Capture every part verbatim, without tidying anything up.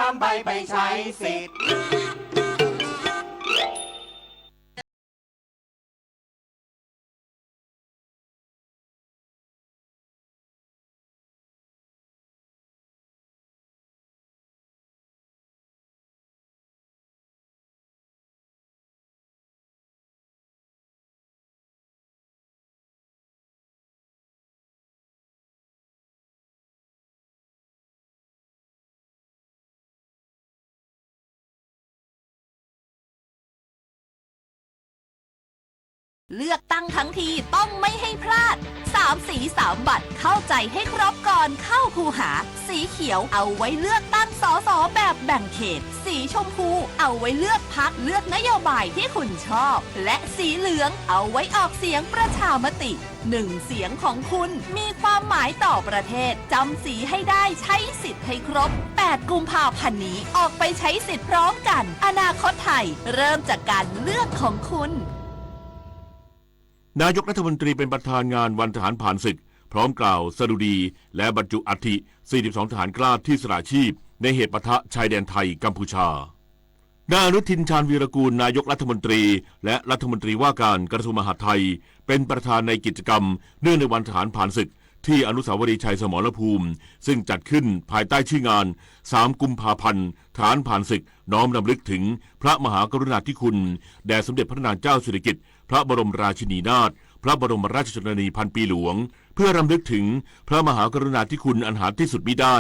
ตามใบไปใช้สิทธิ์ เลือกตั้งทั้งทีต้องไม่ให้พลาด สามสีสามบัตร เข้าใจให้ครบก่อนเข้าคูหา สีเขียวเอาไว้เลือกตั้ง สส แบบแบ่งเขต สีชมพูเอาไว้เลือกพรรค เลือกนโยบายที่คุณชอบ และสีเหลืองเอาไว้ออกเสียงประชามติ หนึ่งเสียงของคุณมีความหมายต่อประเทศ จำสีให้ได้ ใช้สิทธิ์ให้ครบ แปดกุมภาพันธ์นี้ ออกไปใช้สิทธิ์พร้อมกัน อนาคตไทย เริ่มจากการเลือกของคุณ นายกรัฐมนตรีเป็นประธานงานวันทหารผ่านศึก พร้อมกล่าวสดุดี และบรรจุอัฐิ สี่สิบสอง ทหารกล้าที่สละชีพในเหตุปะทะชายแดนไทยกัมพูชา นายอนุทิน ชาญวีรกูล นายกรัฐมนตรี และรัฐมนตรีว่าการกระทรวงมหาดไทย เป็นประธานในกิจกรรมเนื่องในวันทหารผ่านศึก ที่อนุสาวรีย์ชัยสมรภูมิ ซึ่งจัดขึ้นภายใต้ชื่องาน สามกุมภาพันธ์ ทหารผ่านศึก น้อมรำลึกถึงพระมหากรุณาธิคุณ แด่สมเด็จพระนางเจ้าสิริกิติ์ พระบรมราชินีนาถ พระบรมราชชนนีพันปีหลวง เพื่อรำลึกถึงพระมหากรุณาธิคุณอันหาที่สุดมิได้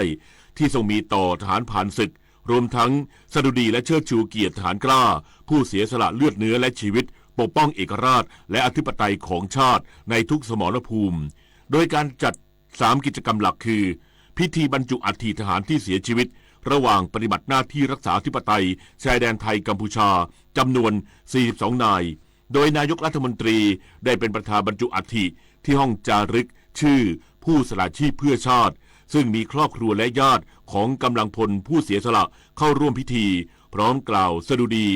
ที่ทรงมีต่อทหารผ่านศึก รวมทั้งสดุดีและเชิดชูเกียรติทหารกล้า ผู้เสียสละเลือดเนื้อและชีวิต ปกป้องเอกราชและอธิปไตยของชาติในทุกสมรภูมิ โดยการจัดสามกิจกรรมหลักคือ พิธีบรรจุอัฐิทหารที่เสียชีวิตระหว่างปฏิบัติหน้าที่รักษาอธิปไตยชายแดนไทยกัมพูชา จำนวน สี่สิบสอง นาย โดยนายกรัฐมนตรีได้เป็นประธานบรรจุอัฐิที่ห้องจารึกชื่อผู้สละชีพเพื่อชาติ ซึ่งมีครอบครัวและญาติของกำลังพลผู้เสียสละเข้าร่วมพิธี พร้อมกล่าวสดุดี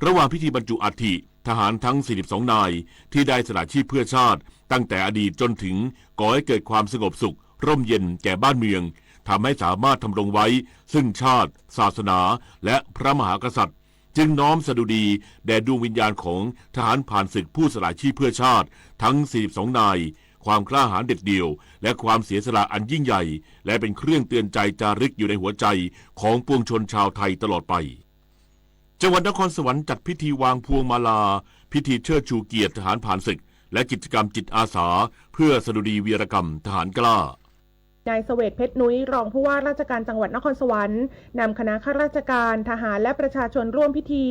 ระหว่างพิธีบรรจุอัฐิ ทหารทั้ง สี่สิบสอง นาย ที่ได้สละชีพเพื่อชาติ ตั้งแต่อดีตจนถึงก่อให้เกิดความสงบสุข ร่มเย็นแก่บ้านเมือง ทำให้สามารถทำรงไว้ซึ่งชาติ ศาสนา และพระมหากษัตริย์ จึงน้อมสดุดีแด่ดวงวิญญาณของทหารผ่านศึกผู้สละชีพเพื่อชาติทั้ง สี่สิบสอง นาย ความกล้าหาญเด็ดเดี่ยว และความเสียสละอันยิ่งใหญ่ และเป็นเครื่องเตือนใจจารึกอยู่ในหัวใจของปวงชนชาวไทยตลอดไป จังหวัดนครสวรรค์จัดพิธีวางพวงมาลา พิธีเชิดชูเกียรติทหารผ่านศึก และกิจกรรมจิตอาสา เพื่อสดุดีวีรกรรมทหารกล้า นายเสวก เพชรนุ้ย รองผู้ว่าราชการจังหวัดนครสวรรค์ นำคณะข้าราชการ ทหาร และประชาชนร่วมพิธี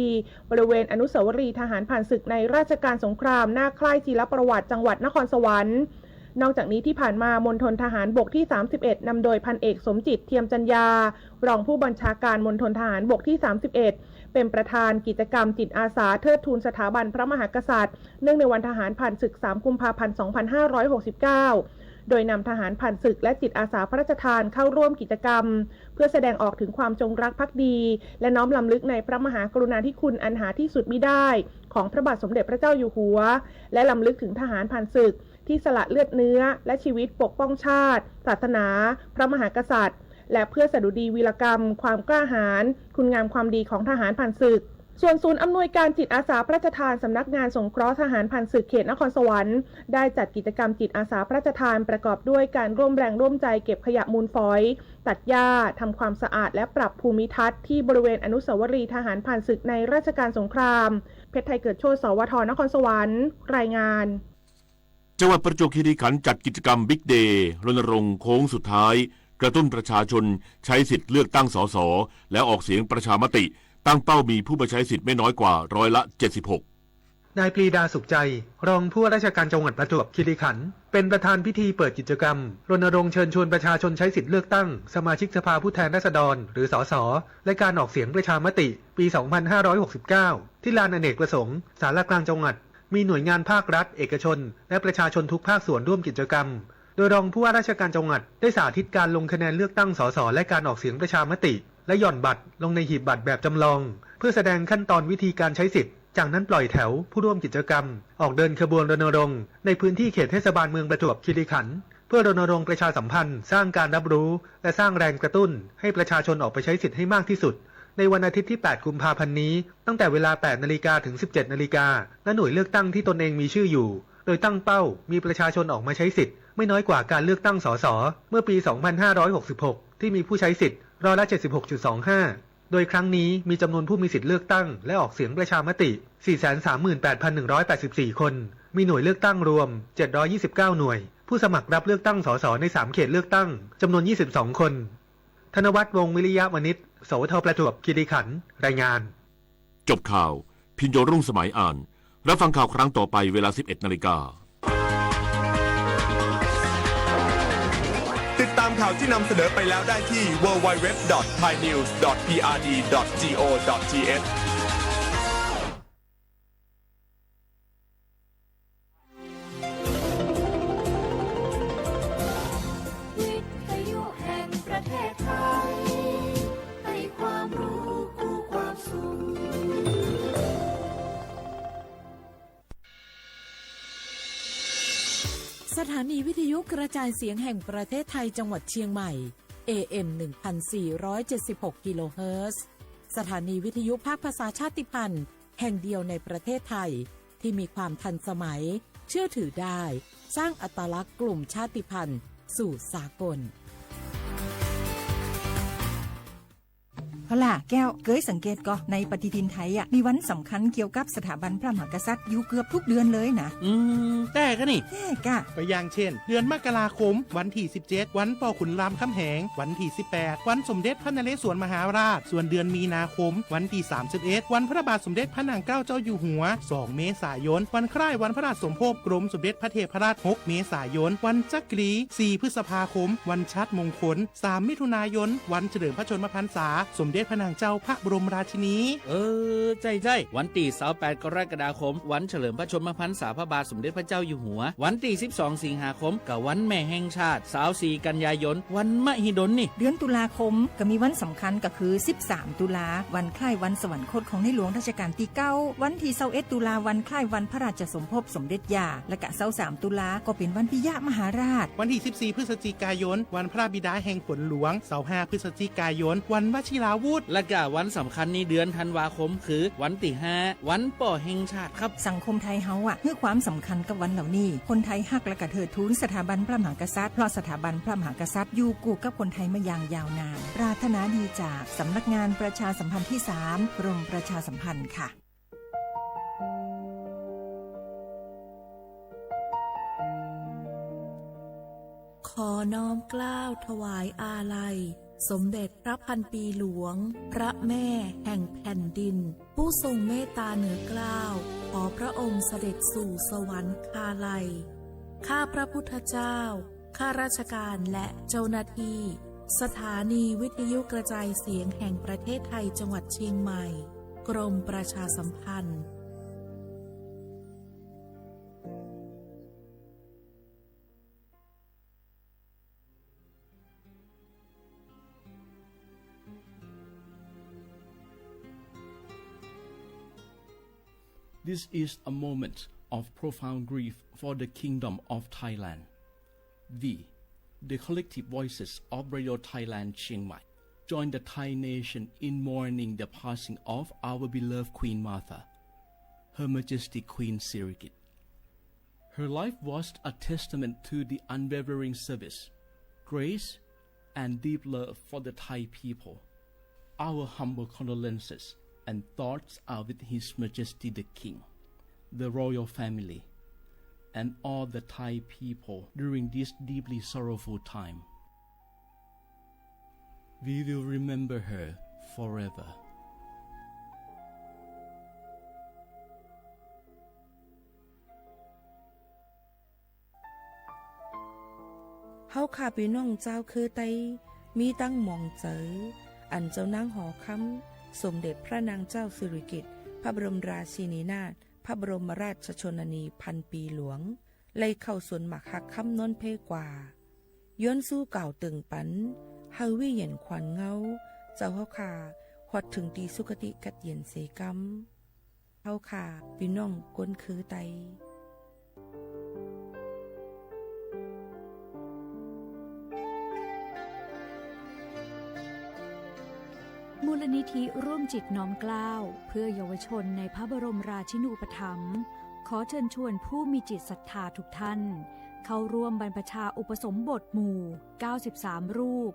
บริเวณอนุสาวรีย์ทหารผ่านศึกในราชการสงคราม หน้าค่ายจีรประวัติ จังหวัดนครสวรรค์ นอกจากนี้ที่ผ่านมามณฑลทหารบกที่ สามสิบเอ็ด นำโดยพันเอก สมจิต เทียมจัญญา รองผู้บัญชาการมณฑลทหารบกที่ สามสิบเอ็ด เป็นประธานกิจกรรมจิตอาสาเทิดทูนสถาบันพระมหากษัตริย์ เนื่องในวันทหารผ่านศึก สามกุมภาพันธ์ สองพันห้าร้อยหกสิบเก้า โดยนำทหารผ่านศึกและจิตอาสาพระราชทานเข้าร่วมกิจกรรม เพื่อแสดงออกถึงความจงรักภักดี และน้อมรำลึกในพระมหากรุณาธิคุณอันหาที่สุดมิได้ของพระบาทสมเด็จพระเจ้าอยู่หัว และรำลึกถึงทหารผ่านศึกที่สละเลือดเนื้อและชีวิตปกป้องชาติ ศาสนา พระมหากษัตริย์ และเพื่อสดุดีวีรกรรม ความกล้าหาญ คุณงามความดีของทหารผ่านศึก ส่วนศูนย์อำนวยการจิตอาสาพระราชทานสำนักงานสงเคราะห์ทหารผ่านศึกเขตนครสวรรค์ ได้จัดกิจกรรมจิตอาสาพระราชทานประกอบด้วยการร่วมแรงร่วมใจเก็บขยะมูลฝอย ตัดหญ้า ทำความสะอาด และปรับภูมิทัศน์ที่บริเวณอนุสาวรีย์ทหารผ่านศึกในราชการสงคราม เพชรไทยเกิดโชติ สวท นครสวรรค์ รายงาน จังหวัดประจวบคีรีขันธ์จัดกิจกรรมบิ๊กเดย์ รณรงค์โค้งสุดท้าย กระตุ้นประชาชนใช้สิทธิ์เลือกตั้ง สส และออกเสียงประชามติ ตั้งเป้ามีผู้มาใช้สิทธิ์ไม่น้อยกว่าร้อยละ เจ็ดสิบหก นายปรีดา สุขใจ รองผู้ว่าราชการจังหวัดประจวบคีรีขันธ์ เป็นประธานพิธีเปิดกิจกรรม รณรงค์เชิญชวนประชาชนใช้สิทธิ์เลือกตั้งสมาชิกสภาผู้แทนราษฎร หรือ สส และการออกเสียงประชามติ ปี สองพันห้าร้อยหกสิบเก้า ที่ลานอเนกประสงค์ ศาลากลางจังหวัด มีหน่วยงานภาครัฐ เอกชน และประชาชนทุกภาคส่วนร่วมกิจกรรม โดยรองผู้ว่าราชการจังหวัดได้สาธิตการลงคะแนนเลือกตั้ง สส และการออกเสียงประชามติ และหย่อนบัตรลงในหีบบัตรแบบจำลอง เพื่อแสดงขั้นตอนวิธีการใช้สิทธิ์ จากนั้นปล่อยแถวผู้ร่วมกิจกรรม ออกเดินขบวนรณรงค์ในพื้นที่เขตเทศบาลเมืองประจวบคีรีขันธ์ เพื่อรณรงค์ประชาสัมพันธ์ สร้างการรับรู้ และสร้างแรงกระตุ้นให้ประชาชนออกไปใช้สิทธิ์ให้มากที่สุด ในวันอาทิตย์ที่ แปด กุมภาพันธ์นี้ ตั้งแต่เวลา แปด นาฬิกา ถึง สิบเจ็ด นาฬิกา ณ หน่วยเลือกตั้งที่ตนเองมีชื่ออยู่ โดยตั้งเป้ามีประชาชนออกมาใช้สิทธิ์ไม่น้อยกว่าการเลือกตั้ง ส.ส. เมื่อปี สองพันห้าร้อยหกสิบหก ที่มีผู้ใช้สิทธิ์ร้อยละ เจ็ดสิบหกจุดสองห้า โดยครั้งนี้มีจำนวนผู้มีสิทธิ์เลือกตั้งและออกเสียงประชามติ สี่แสนสามหมื่นแปดพันหนึ่งร้อยแปดสิบสี่ คน มีหน่วยเลือกตั้งรวม เจ็ดร้อยยี่สิบเก้า หน่วย ผู้สมัครรับเลือกตั้ง ส.ส. ใน สาม เขตเลือกตั้ง จำนวน ยี่สิบสอง คน ธนวัฒน์ วงศ์วิริยะวณิช สวท. ประจวบคีรีขันธ์ รายงาน จบข่าว พิญโยรุ่งสมัยอ่าน รับฟังข่าวครั้งต่อไปเวลา สิบเอ็ด นาฬิกา ติดตามข่าวที่นำเสนอไปแล้วได้ที่ ดับเบิลยู ดับเบิลยู ดับเบิลยู ดอท ไทยนิวส์ ดอท พีอาร์ดี ดอท จีโอ ดอท ทีเอช วิทยุแห่งประเทศไทย ให้ความรู้คู่ความสุข สถานีวิทยุกระจายเสียงแห่งประเทศไทยจังหวัดเชียงใหม่ เอเอ็ม หนึ่งพันสี่ร้อยเจ็ดสิบหก กิโลเฮิรตซ์ สถานีวิทยุภาคภาษาชาติพันธุ์ แห่งเดียวในประเทศไทย ที่มีความทันสมัย เชื่อถือได้ สร้างอัตลักษณ์กลุ่มชาติพันธุ์สู่สากล พอล่ะแก้ว เกยสังเกตก่อ ในปฏิทินไทยอะ มีวันสำคัญเกี่ยวกับสถาบันพระมหากษัตริย์อยู่เกือบทุกเดือนเลยนะ อืม แต๊กะนี่ แต๊กะ ก็อย่างเช่น เดือนมกราคม วันตี้ สิบเจ็ด วันป้อขุนรามคำแหง วันตี้ สิบแปด วันสมเด็จพระนเรศวรมหาราช ส่วนเดือนมีนาคม วันตี้ สามสิบเอ็ด วันพระบาทสมเด็จพระนางเกล้าเจ้าอยู่หัว สอง เมษายน วันคล้ายวันพระราชสมภพกรมสมเด็จพระเทพรัตน์ หก เมษายน วันจักรี สี่ พฤษภาคม วันชาติมงคล สาม มิถุนายน วันเฉลิมพระชนมพรรษา สมเด็จพระนางเจ้าพระบรมราชินี เออ ใจ้ๆ วันตี้ ซาวแปด กรกฎาคม วันเฉลิมพระชนมพรรษาพระบาทสมเด็จพระเจ้าอยู่หัว วันตี้ สิบสอง สิงหาคม ก็วันแม่แห่งชาติ ซาวสี่ กันยายน วันมหิดลนี่ เดือนตุลาคมก็มีวันสำคัญก็คือ สิบสาม ตุลา วันคล้ายวันสวรรคตของในหลวงรัชกาลตี้เก้า วันตี้ ซาวเอ็ด ตุลา วันคล้ายวันพระราชสมภพสมเด็จย่า และก็ ซาวสาม ตุลาก็เป็นวันปิยมหาราช วันตี้ สิบสี่ พฤศจิกายน วันพระบิดาแห่งฝนหลวง ซาวห้า พฤศจิกายน วันวชิราวุธ และก็วันสำคัญในเดือนธันวาคมคือวันตี้ ห้า วันป้อแห่งชาติครับ สังคมไทยเฮาอะ หื้อความสำคัญกับวันเหล่านี้ คนไทยฮักและก็เทิดทูนสถาบันพระมหากษัตริย์ เพราะสถาบันพระมหากษัตริย์อยู่กู้กับคนไทยมาอย่างยาวนาน ปรารถนาดีจากสำนักงานประชาสัมพันธ์ที่สาม กรมประชาสัมพันธ์ค่ะ ขอน้อมเกล้าถวายอาลัย สมเด็จพระพันปีหลวง พระแม่แห่งแผ่นดิน ผู้ทรงเมตตาเหนือเกล้า ขอพระองค์เสด็จสู่สวรรคาลัย ข้าพระพุทธเจ้า ข้าราชการและเจ้าหน้าที่ สถานีวิทยุกระจายเสียงแห่งประเทศไทยจังหวัดเชียงใหม่ กรมประชาสัมพันธ์ This is a moment of profound grief for the Kingdom of Thailand. We, the collective voices of Radio Thailand Chiang Mai, join the Thai nation in mourning the passing of our beloved Queen Mother, Her Majesty Queen Sirikit. Her life was a testament to the unwavering service, grace, and deep love for the Thai people. Our humble condolences and thoughts are with His Majesty the King, the royal family, and all the Thai people during this deeply sorrowful time. We will remember her forever. เฮาข้าปี้น้องจาวเครือไต มีตังหมองเจอ อันเจ้านางหอคำ สมเด็จพระนางเจ้าสิริกิติ์ พระบรมราชินีนาถ พระบรมราชชนนีพันปีหลวง ไล่เข้าสวนหมากฮักคำนนเพกว่า ย้อนสู้กล่าวเติ่งปัน เฮาวิเย็นขวัญเงา เจ้าเฮาข้า ฮอดเถิงตี้สุคติกัดเย็นเสกำ เฮาข้าปี้น้องคนเครือไต เ มูลนิธิร่วมจิตน้อมเกล้าเพื่อเยาวชนในพระบรมราชินูปถัมภ์ ขอเชิญชวนผู้มีจิตศรัทธาทุกท่าน เข้าร่วมบรรพชาอุปสมบทหมู่ เก้าสิบสาม รูป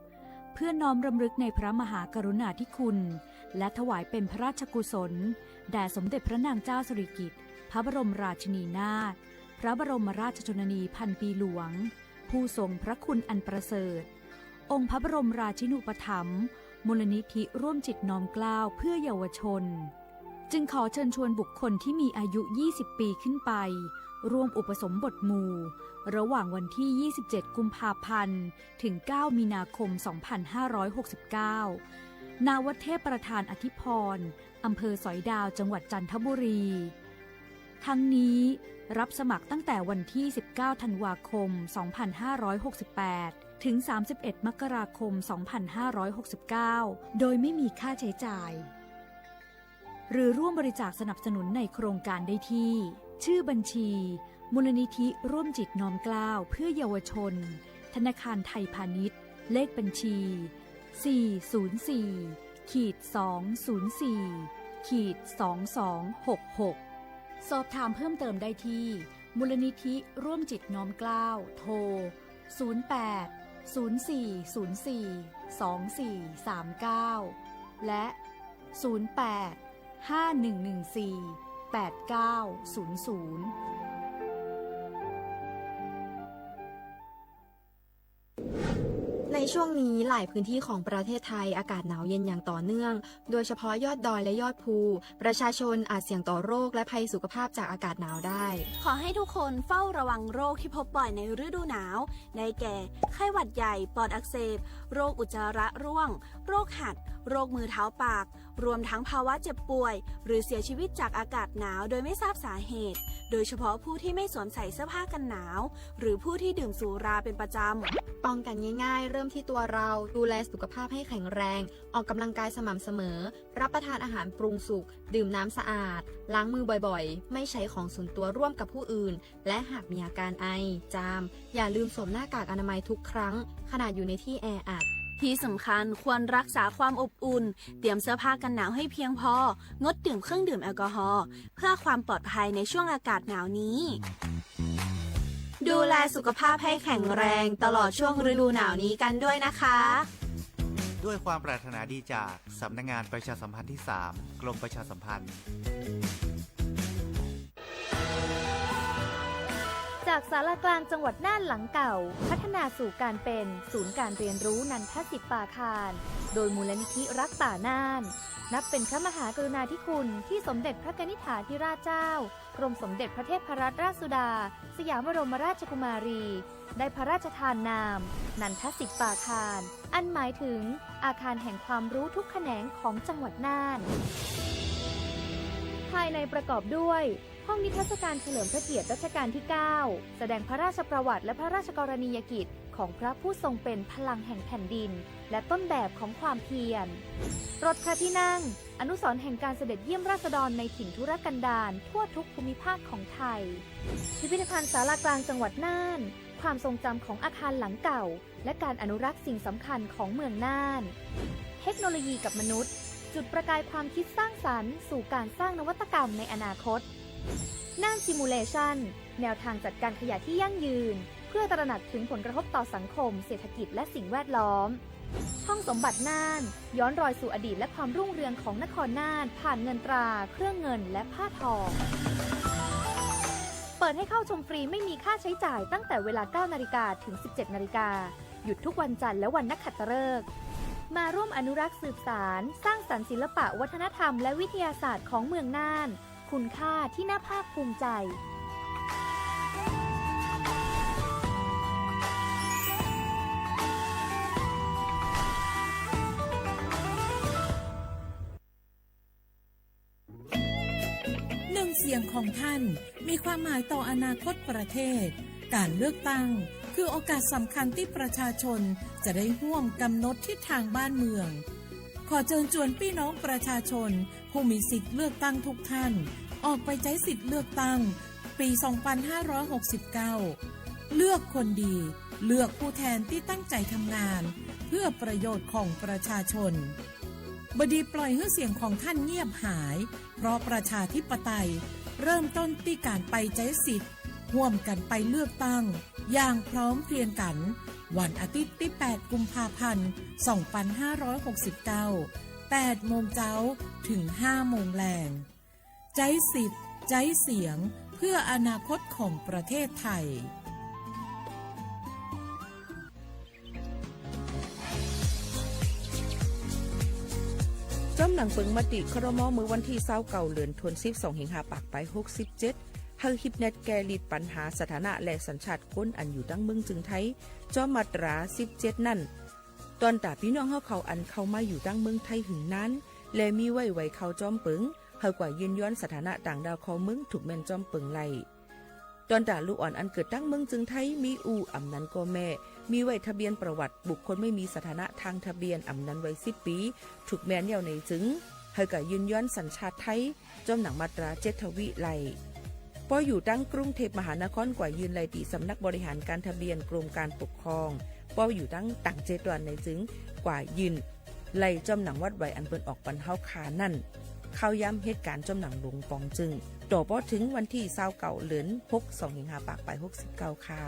เพื่อน้อมรำลึกในพระมหากรุณาธิคุณ และถวายเป็นพระราชกุศล แด่สมเด็จพระนางเจ้าสิริกิติ์ พระบรมราชินีนาถ พระบรมราชชนนีพันปีหลวง ผู้ทรงพระคุณอันประเสริฐ องค์พระบรมราชินูปถัมภ์ มูลนิธิร่วมจิตน้อมเกล้าเพื่อเยาวชน จึงขอเชิญชวนบุคคลที่มีอายุ ยี่สิบ ปีขึ้นไป ร่วมอุปสมบทหมู่ ระหว่างวันที่ ยี่สิบเจ็ด กุมภาพันธ์ ถึง เก้า มีนาคม สองพันห้าร้อยหกสิบเก้า ณ วัดเทพประธานอธิพร อำเภอสอยดาว จังหวัดจันทบุรี ทั้งนี้รับสมัครตั้งแต่วันที่ สิบเก้า ธันวาคม สองพันห้าร้อยหกสิบแปด ถึง สามสิบเอ็ด มกราคม สองพันห้าร้อยหกสิบเก้า โดยไม่มีค่าใช้จ่าย หรือร่วมบริจาคสนับสนุนในโครงการได้ที่ ชื่อบัญชี มูลนิธิร่วมจิตน้อมเกล้าเพื่อเยาวชน ธนาคารไทยพาณิชย์ เลขบัญชี สี่ศูนย์สี่ ขีด สองศูนย์สี่ ขีด สองสองหกหก สอบถามเพิ่มเติมได้ที่ มูลนิธิร่วมจิตน้อมเกล้า โทร ศูนย์แปด ศูนย์สี่ศูนย์สี่ สองสี่สามเก้า และ ศูนย์แปด ห้าหนึ่งหนึ่งสี่ แปดเก้าศูนย์ศูนย์ ในช่วงนี้หลายพื้นที่ของประเทศไทยอากาศหนาวเย็นอย่างต่อเนื่อง โดยเฉพาะยอดดอยและยอดภู ประชาชนอาจเสี่ยงต่อโรคและภัยสุขภาพจากอากาศหนาวได้ ขอให้ทุกคนเฝ้าระวังโรคที่พบบ่อยในฤดูหนาว ได้แก่ ไข้หวัดใหญ่ ปอดอักเสบ โรคอุจจาระร่วง โรคหัด โรคมือเท้าปาก รวมทั้งภาวะเจ็บป่วย หรือเสียชีวิตจากอากาศหนาวโดยไม่ทราบสาเหตุ โดยเฉพาะผู้ที่ไม่สวมใส่เสื้อผ้ากันหนาว หรือผู้ที่ดื่มสุราเป็นประจำ ป้องกันง่ายๆ เริ่มที่ตัวเรา ดูแลสุขภาพให้แข็งแรง ออกกำลังกายสม่ำเสมอ รับประทานอาหารปรุงสุก ดื่มน้ำสะอาด ล้างมือบ่อยๆ ไม่ใช้ของส่วนตัวร่วมกับผู้อื่น และหากมีอาการไอ จาม อย่าลืมสวมหน้ากากอนามัยทุกครั้ง ขณะอยู่ในที่แออัด ที่สำคัญควรรักษาความอบอุ่น เตรียมเสื้อผ้ากันหนาวให้เพียงพอ งดดื่มเครื่องดื่มแอลกอฮอล์ เพื่อความปลอดภัยในช่วงอากาศหนาวนี้ ดูแลสุขภาพให้แข็งแรงตลอดช่วงฤดูหนาวนี้กันด้วยนะคะ ด้วยความปรารถนาดีจากสำนักงานประชาสัมพันธ์ที่สาม กรมประชาสัมพันธ์ จากศาลากลางจังหวัดน่านหลังเก่า พัฒนาสู่การเป็นศูนย์การเรียนรู้นันทสิปปาคาร โดยมูลนิธิรักป่าน่าน นับเป็นพระมหากรุณาธิคุณที่สมเด็จพระกนิษฐาธิราชเจ้า กรมสมเด็จพระเทพรัตนราชสุดา สยามบรมราชกุมารี ได้พระราชทานนาม นันทสิปปาคาร อันหมายถึงอาคารแห่งความรู้ทุกแขนงของจังหวัดน่าน ภายในประกอบด้วย ห้องนิทรรศการเฉลิมพระเกียรติรัชกาลที่เก้า แสดงพระราชประวัติและพระราชกรณียกิจของพระผู้ทรงเป็นพลังแห่งแผ่นดิน และต้นแบบของความเพียร รถพระที่นั่ง อนุสรณ์แห่งการเสด็จเยี่ยมราษฎรในถิ่นทุรกันดารทั่วทุกภูมิภาคของไทย พิพิธภัณฑ์ศาลากลางจังหวัดน่าน ความทรงจำของอาคารหลังเก่า และการอนุรักษ์สิ่งสำคัญของเมืองน่าน เทคโนโลยีกับมนุษย์ จุดประกายความคิดสร้างสรรค์สู่การสร้างนวัตกรรมในอนาคต น่าน Simulation แนวทางจัดการขยะที่ยั่งยืน เพื่อตระหนักถึงผลกระทบต่อสังคม เศรษฐกิจ และสิ่งแวดล้อม ห้องสมบัติน่าน ย้อนรอยสู่อดีตและความรุ่งเรืองของนครน่าน ผ่านเงินตรา เครื่องเงิน และผ้าทอ เปิดให้เข้าชมฟรีไม่มีค่าใช้จ่ายตั้งแต่เวลา เก้านาฬิกา ถึง สิบเจ็ดนาฬิกา หยุดทุกวันจันทร์และวันนักขัตฤกษ์ มาร่วมอนุรักษ์สืบสาน สร้างสรรค์ศิลปะวัฒนธรรมและวิทยาศาสตร์ของเมืองน่าน คุณค่าที่น่าภาคภูมิใจ หนึ่งเสียงของท่านมีความหมายต่ออนาคตประเทศ การเลือกตั้งคือโอกาสสำคัญที่ประชาชนจะได้ฮ่วมกำหนดทิศทางบ้านเมือง ขอเจิญจวนปี้น้องประชาชนผู้มีสิทธิ์เลือกตั้งทุกท่าน ออกไปใจ๊สิทธิ์เลือกตั้งปี สองพันห้าร้อยหกสิบเก้า เลือกคนดี เลือกผู้แทนตี้ตั้งใจ๋ทำงานเพื่อประโยชน์ของประชาชน บ่ดีปล่อยหื้อเสียงของท่านเงียบหาย เพราะประชาธิปไตยเริ่มต้นตี้ก๋านไปใจ๊สิทธิ์ ฮ่วมกั๋นไปเลือกตั้ง อย่างพร้อมเพรียงกั๋น วันอาทิตย์ตี้แปดกุมภาพันธ์ สองปันห้าร้อยหกสิบเก้า แปดโมงเจ๊า เถิงห้าโมงแลง ใจ๊สิทธิ์ ใจ๊เสียง เพื่ออนาคตของประเทศไทย จ้ำหนังเปิงมติ ครม. เมื่อวันตี้ซาวเก้า เดือนธันวาคม สองพันห้าร้อยหกสิบเจ็ด หื้อฮิปแนดแก้ฤทธิ์ปัญหาสถานะและสัญชาติคนอันอยู่ตังเมืองจึงไทย จอมมาตราสิบเจ็ดนั้น ตอนต๋าปี้น้องเฮาเขาอันเข้ามาอยู่ตังเมืองไทยหื้อนาน และมีไว้ไหวเข้าจอมเปิง หื้อกว่ายื่นย้อนสถานะต่างด้าวเข้าเมืองถูกแม่นจอมเปิงไล่ ตอนต๋าลูกอ่อนอันเกิดตังเมืองจึงไทย มีอู้อำนั้นก็แม่ มีไว้ทะเบียนประวัติบุคคลไม่มีสถานะทางทะเบียนอำนั้นไว้สิบปี๋ ถูกแม่นแล้วในจึง หื้อกว่ายื่นย้อนสัญชาติไทย จอมหนังมาตราเจ็ดทวีไล่ ปออยู่ตังกรุงเทพมหานครกว่ายื่นไล่ตี้สำนักบริหารการทะเบียนกรมการปกครอง ปออยู่ตังต่างจังหวัดในจึงกว่ายื่นไล่จอมหนังวัดไหวอันเปิ้นออกปันเฮาคานั้น ข้าวยามเหตุก๋ารณ์จอมหนังหลวงป๋องจึง ต่อปอเถิงวันตี้ซาวเก้า เดือนหก สองพันห้าร้อยหกสิบเก้า ค่ะ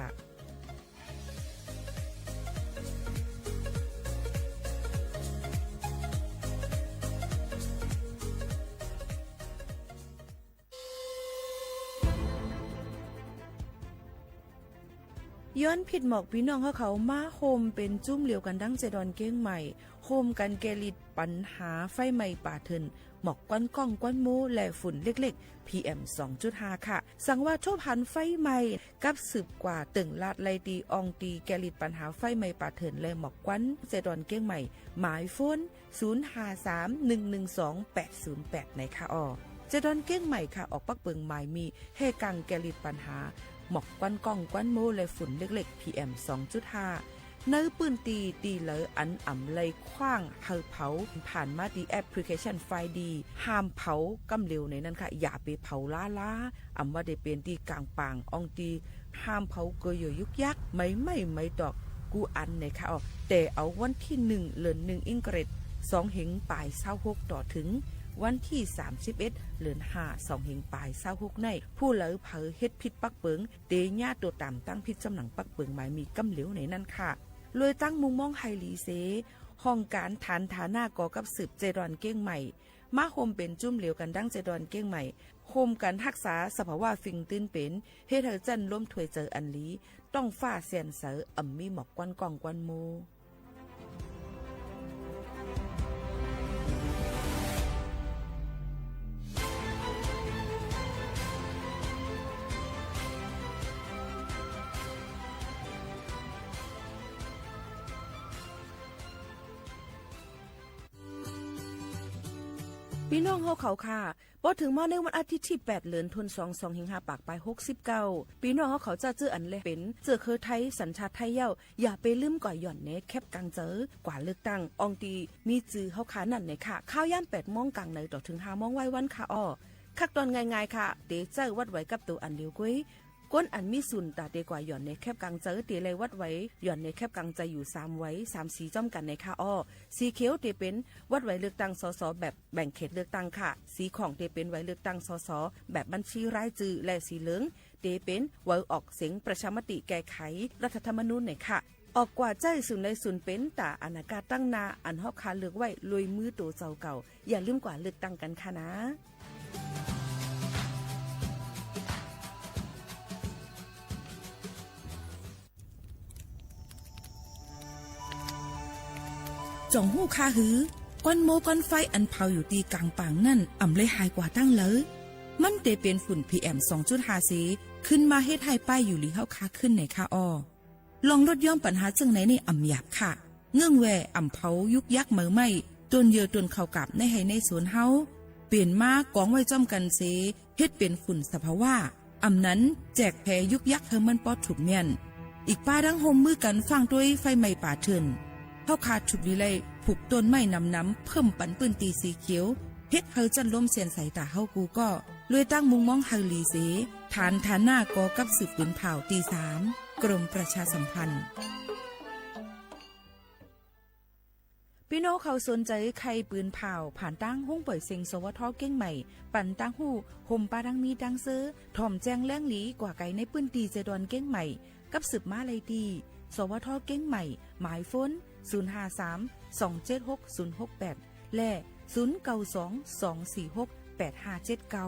ย้อนผิดหมอกปี้น้องเฮาเขามาโฮมเป๋นจุ้มเหลียวกั๋นดังแจดอนเกียงใหม่ โฮมกั๋นแก้ฤทธิ์ปัญหาไฟไหม้ป่าเถื่อน หมอกควันก้องควันโม และฝุ่นเล็กๆ พีเอ็ม สองจุดห้า ค่ะ สังว่าทบหันไฟไหม้ กับสืบกว่าเติ่งลาดไล่ตี้อ่องตี้แก้ฤทธิ์ปัญหาไฟไหม้ป่าเถื่อนและหมอกควัน แจดอนเกียงใหม่ หมายโฟน ศูนย์ห้าสาม หนึ่งหนึ่งสอง แปดศูนย์แปด ไหนค่ะอ้อ แจดอนเกียงใหม่ค่ะ ออกปักเปิงหมายมีแห่กังแก้ฤทธิ์ปัญหา หมอกควันก้องควันโม และฝุ่นเล็กๆ พีเอ็ม สองจุดห้า ในปื้นตี้ตี้เหลืออันอ่ำไล่ขว้างหื้อเผา ผ่านมาตี้แอปพลิเคชันไฟดี ห้ามเผาก้ำเหลวในนั้นค่ะ อย่าไปเผาล้าๆ อ่ำว่าได้เป๋นตี้ก๋างป่างอ่องตี้ ห้ามเผาเกอเยื่อยุกยัก ไม้ไหม้ไม้ตอก กู้อันไหนค่ะอ้อ แต่เอาวันตี้หนึ่ง เดือนหนึ่ง อิงเกรด สองเฮงป๋ายซาวหก ต่อเถิงวันตี้สามสิบเอ็ด เดือนห้า สองเฮงป๋ายซาวหก ใน ผู้ใดเผลอเฮ็ดผิดปักเปิง เต๋เยียะตั๋วต๋ามตั้งผิดจอมหนังปักเปิงหมายมีก้ำเหลวในนั้นค่ะ เลยตั้งมุมมองหื้อหลีเส ห้องก๋านฐานฐานะก่อกับสืบแจดอนเกียงใหม่ มาโฮมเป๋นจุ้มเหลียวกั๋นดังแจดอนเกียงใหม่ โฮมกั๋นฮักษาสภาวะฟิงตื้นเป๋น เฮ็ดหื้อจั้นลมถ้วยเจิงอันหลี ต๊องฟ้าแจ่มใส อ่ำมีหมอกควันก้องควันโม ปี้น้องเฮาเขาค่ะ ปอเถิงมาในวันอาทิตย์ตี้แปด เดือนธันวาคม สองพันห้าร้อยหกสิบเก้า ปี้น้องเฮาเขาเจ้าเจื้ออันแลเป๋นเจื้อเครือไทย สัญชาติไทยแล้ว อย่าไปลืมกว่าหย่อนในแคปก๋างเจิง กว่าเลือกตั้ง อ่องตี้มีจื้อเฮาค่ะนั้นไหนค่ะ ข้าวยามแปดโมงก๋างในต่อเถิงห้าโมงไหว้วันค่ะอ้อ คักตอนง่ายๆ ค่ะ เต๋ใจ๊วัดไหวกับตั๋วอันเดียวก้วย คนอันมีสุนต๋าเต๋กว่าหย่อนในแคปก๋างเจิง เต๋ไล่วัดไหวหย่อนในแคปก๋างเจิงอยู่สามไหว สามสีจ้อมกั๋นไหนค่ะอ้อ สีเขียวเต๋เป๋นวัดไหวเลือกตั้ง สส แบบแบ่งเขตเลือกตั้งค่ะ สีข่องเต๋เป๋นไหวเลือกตั้ง สส แบบบัญชีรายจื้อ และสีเหลืองเต๋เป๋นไหวออกเสียงประชามติแก้ไขรัฐธรรมนูญไหนค่ะ ออกกว่าใจ๊สุนใดสุนเป๋นต๋าอนาคตตังหน้า อันเฮาค่ะเลือกไหว้โดยมือตั๋วเจ้าเก่า อย่าลืมกว่าเลือกตั้งกั๋นค่ะนะ จ่องฮู้ค่ะหือ ควันโมควันไฟอันเผาอยู่ตี้ก๋างป่างนั้น อ่ำไล่หายกว่าตังเลย มันเต๋เป๋นฝุ่น พีเอ็ม สองจุดห้า เส ขึ้นมาเฮ็ดหื้อป้ายอยู่หลีเฮาค่ะขึ้นไหนค่ะอ้อ ลองลดหย่อนปัญหาเจิ่งไหนนี่อ่ำหยาบค่ะ เงื่องแว่อ่ำเผายุกยักไม้ไหม้ ต้นเยื่อต้นข้าวกาบในไฮ่ในสวนเฮา เป๋นมากองไว้จ้อมกั๋นเส เฮ็ดเป๋นฝุ่นสภาวะ อ่ำนั้นแจกแผยุกยักหื้อมันปอถูกแม่น อีกป้าดังฮ่มมือกั๋นฟั่งตวยไฟไหม้ป่าเถื่อน เฮาค่ะถูกดีไล่ผูกต้นไม้หนำๆ เพิ่มปันปื้นตี้สีเขียว เฮ็ดหื้อจั้นลมแจ่มใสต๋าเฮากู้ก่อ ลวยตั้งมุมมองหื้อหลีเส ฐานฐานะก่อกับสืบปืนผ่าวตี้สาม กรมประชาสัมพันธ์ ปี้ เต้าเขาสนใจ๋ใค่ปืนผ่าว ผ่านตางห้องป่อยเซ็ง สวท เกียงใหม่ ปันตางฮู้ ห่มปาดังมีดังเซอ ถ่อมแจ้งแหล่งหลี กว่าไกลในปื้นตี้เซดอนเกียงใหม่ กับสืบมาได้ตี้ สวท เกียงใหม่ หมายโฟน ศูนย์ห้าสาม สองเจ็ดหก ศูนย์หกแปด และ ศูนย์เก้าสอง สองสี่หก แปดห้าเจ็ดเก้า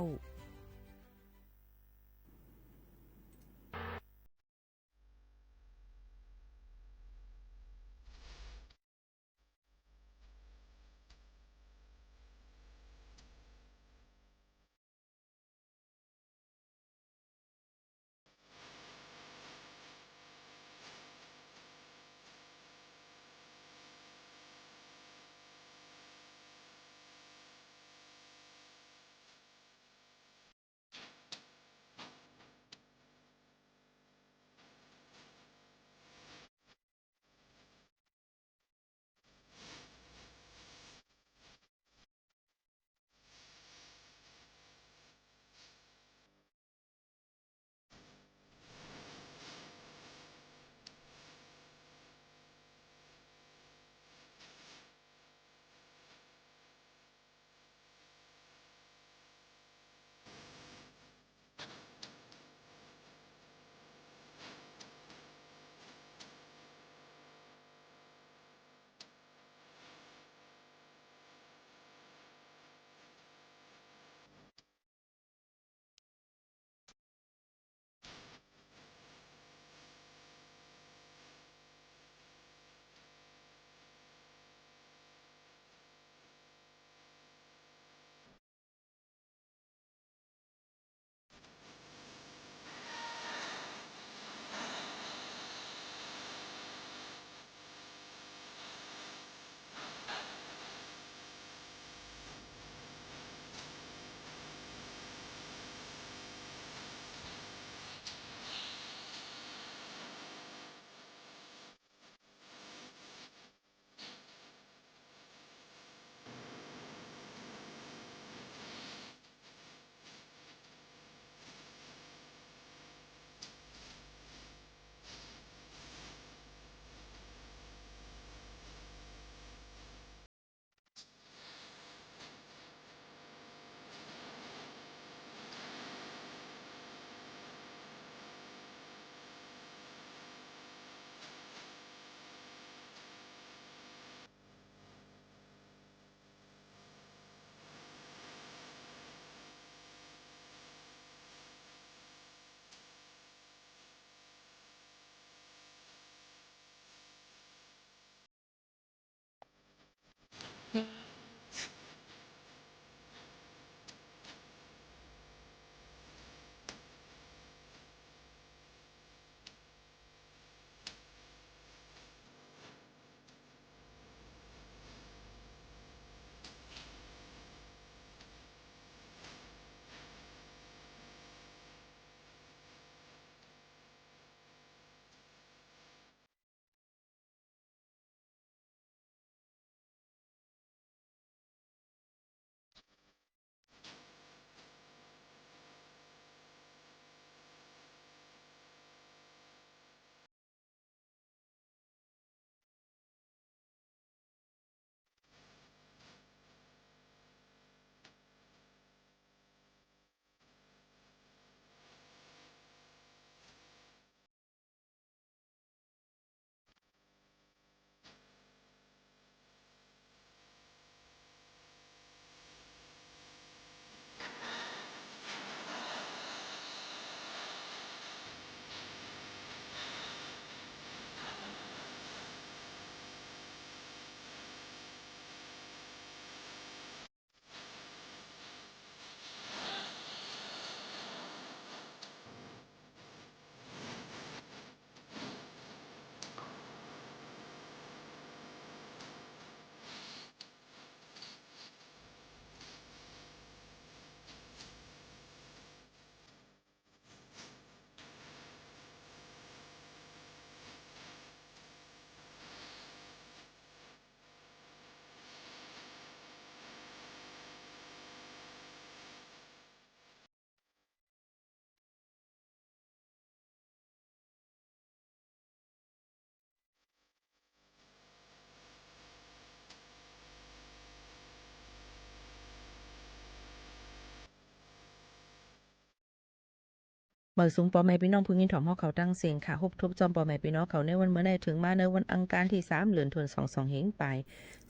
เมิดสุขป้อแม่ปี้น้องผู้ยินถ่อมเฮาเขาตังเสี้ยงค่ะ ฮบทบจ้อมป้อแม่ปี้น้องเขาในวันเมื่อนี้ เถิงมาในวันอังคารตี้สาม เดือนธันวาคม สองหนเฮงปาย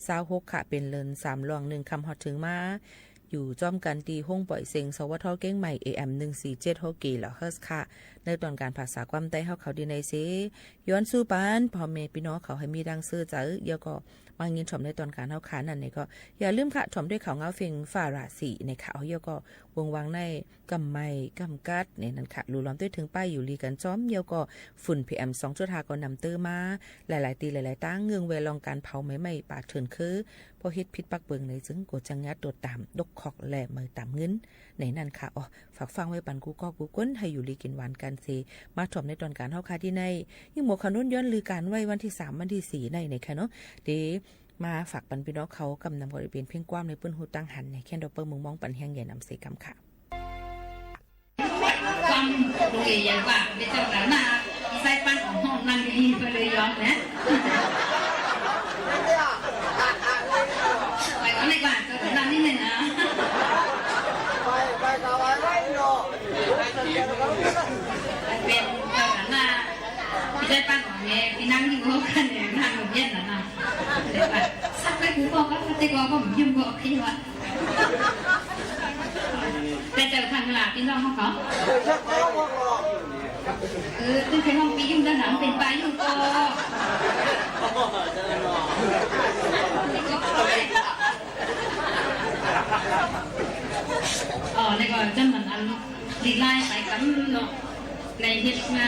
ซาวหกค่ะ เป๋นเดือนสามล่วงหนึ่งค่ำ ฮอดเถิงมา อยู่จ้อมกั๋นตี้ห้องป่อยเสียง สวท เกียงใหม่ เอเอ็ม หนึ่งสี่เจ็ดหกกิโลเฮิรตซ์ค่ะ ในตอนก๋านภาษาความใต้เฮาเขาดีในเซ ย้อนสู้ปันป้อแม่ปี้น้องเขาหื้อมีดังเสื้อใจ๋ แล้วก็มายินถ่อมในตอนก๋านเฮาค่ะ นั้นนี่ก็อย่าลืมค่ะ ถ่อมด้วยข่าวเหงาเฟื่องฟ้าราศีในข่าว แล้วก็วงวางในก้ำไม้ก้ำกั๊ดในนั้นค่ะ หลู่หลอมตวยเถิงป้ายอยู่หลีกั๋นจ้อม แล้วก็ฝุ่น พีเอ็ม สองจุดห้า ก็นำเตื้อมา หลายๆ ตี้หลายๆ ตาง เงื่อนแวะลองก๋านเผาไหม้ไม้ป่าเถื่อนคือ ป้อเฮ็ดผิดปักเปิงในจึงก็จังงัดตรวจต๋าม ดกคอกและเมิดต๋ามเงิน ในนั้นค่ะ อ๋อ ฝากฟังไว้ปันกู้ก้อกู้คน หื้ออยู่หลีกิ๋นหวานกั๋นเซ มาถ่อมในตอนก๋านเฮาค่ะดีใน ยิ่งหมวกขนุนย้อนลือก๋านไว้วันตี้สาม วันตี้สี่ในในค่ะเนาะ เดี๋ยวมาฝากปันปี้น้องเขากำนำก็ได้เป๋นเพียงความในปื้นฮู้ตังหันในแค่ดอกเปิ้ลมุงมองปันแฮงใหญ่นำเสกำค่ะ ความโรงเรียนว่าเป็นเจ้าต๋าหน้า อีสายปันของห้องนั่งดีๆ ก็เลยยอมนะ ไปก่อนดีกว่า เจ้าต๋าหน้านิดนึงนะ ไป ไปกับอะไรเนาะ เป็นเจ้าต๋าหน้า อีสายปันของแม่ ไปนั่งอยู่ห้องกันเนี่ย นั่งโรงเรียนน่ะนะ สักไปกูก็ ก็สักไปกูก็ ผมยืมก็โอเควะ แต่เจ้าทางหลาพี่น้องเขา เออ ตึงไปห้องปียุ่งด้านหลังเป็นปลายุ่งก็ อ๋อ นี่ก็จะเหมือนอันลีลายไปกันเนาะ ในเฮ็ดมา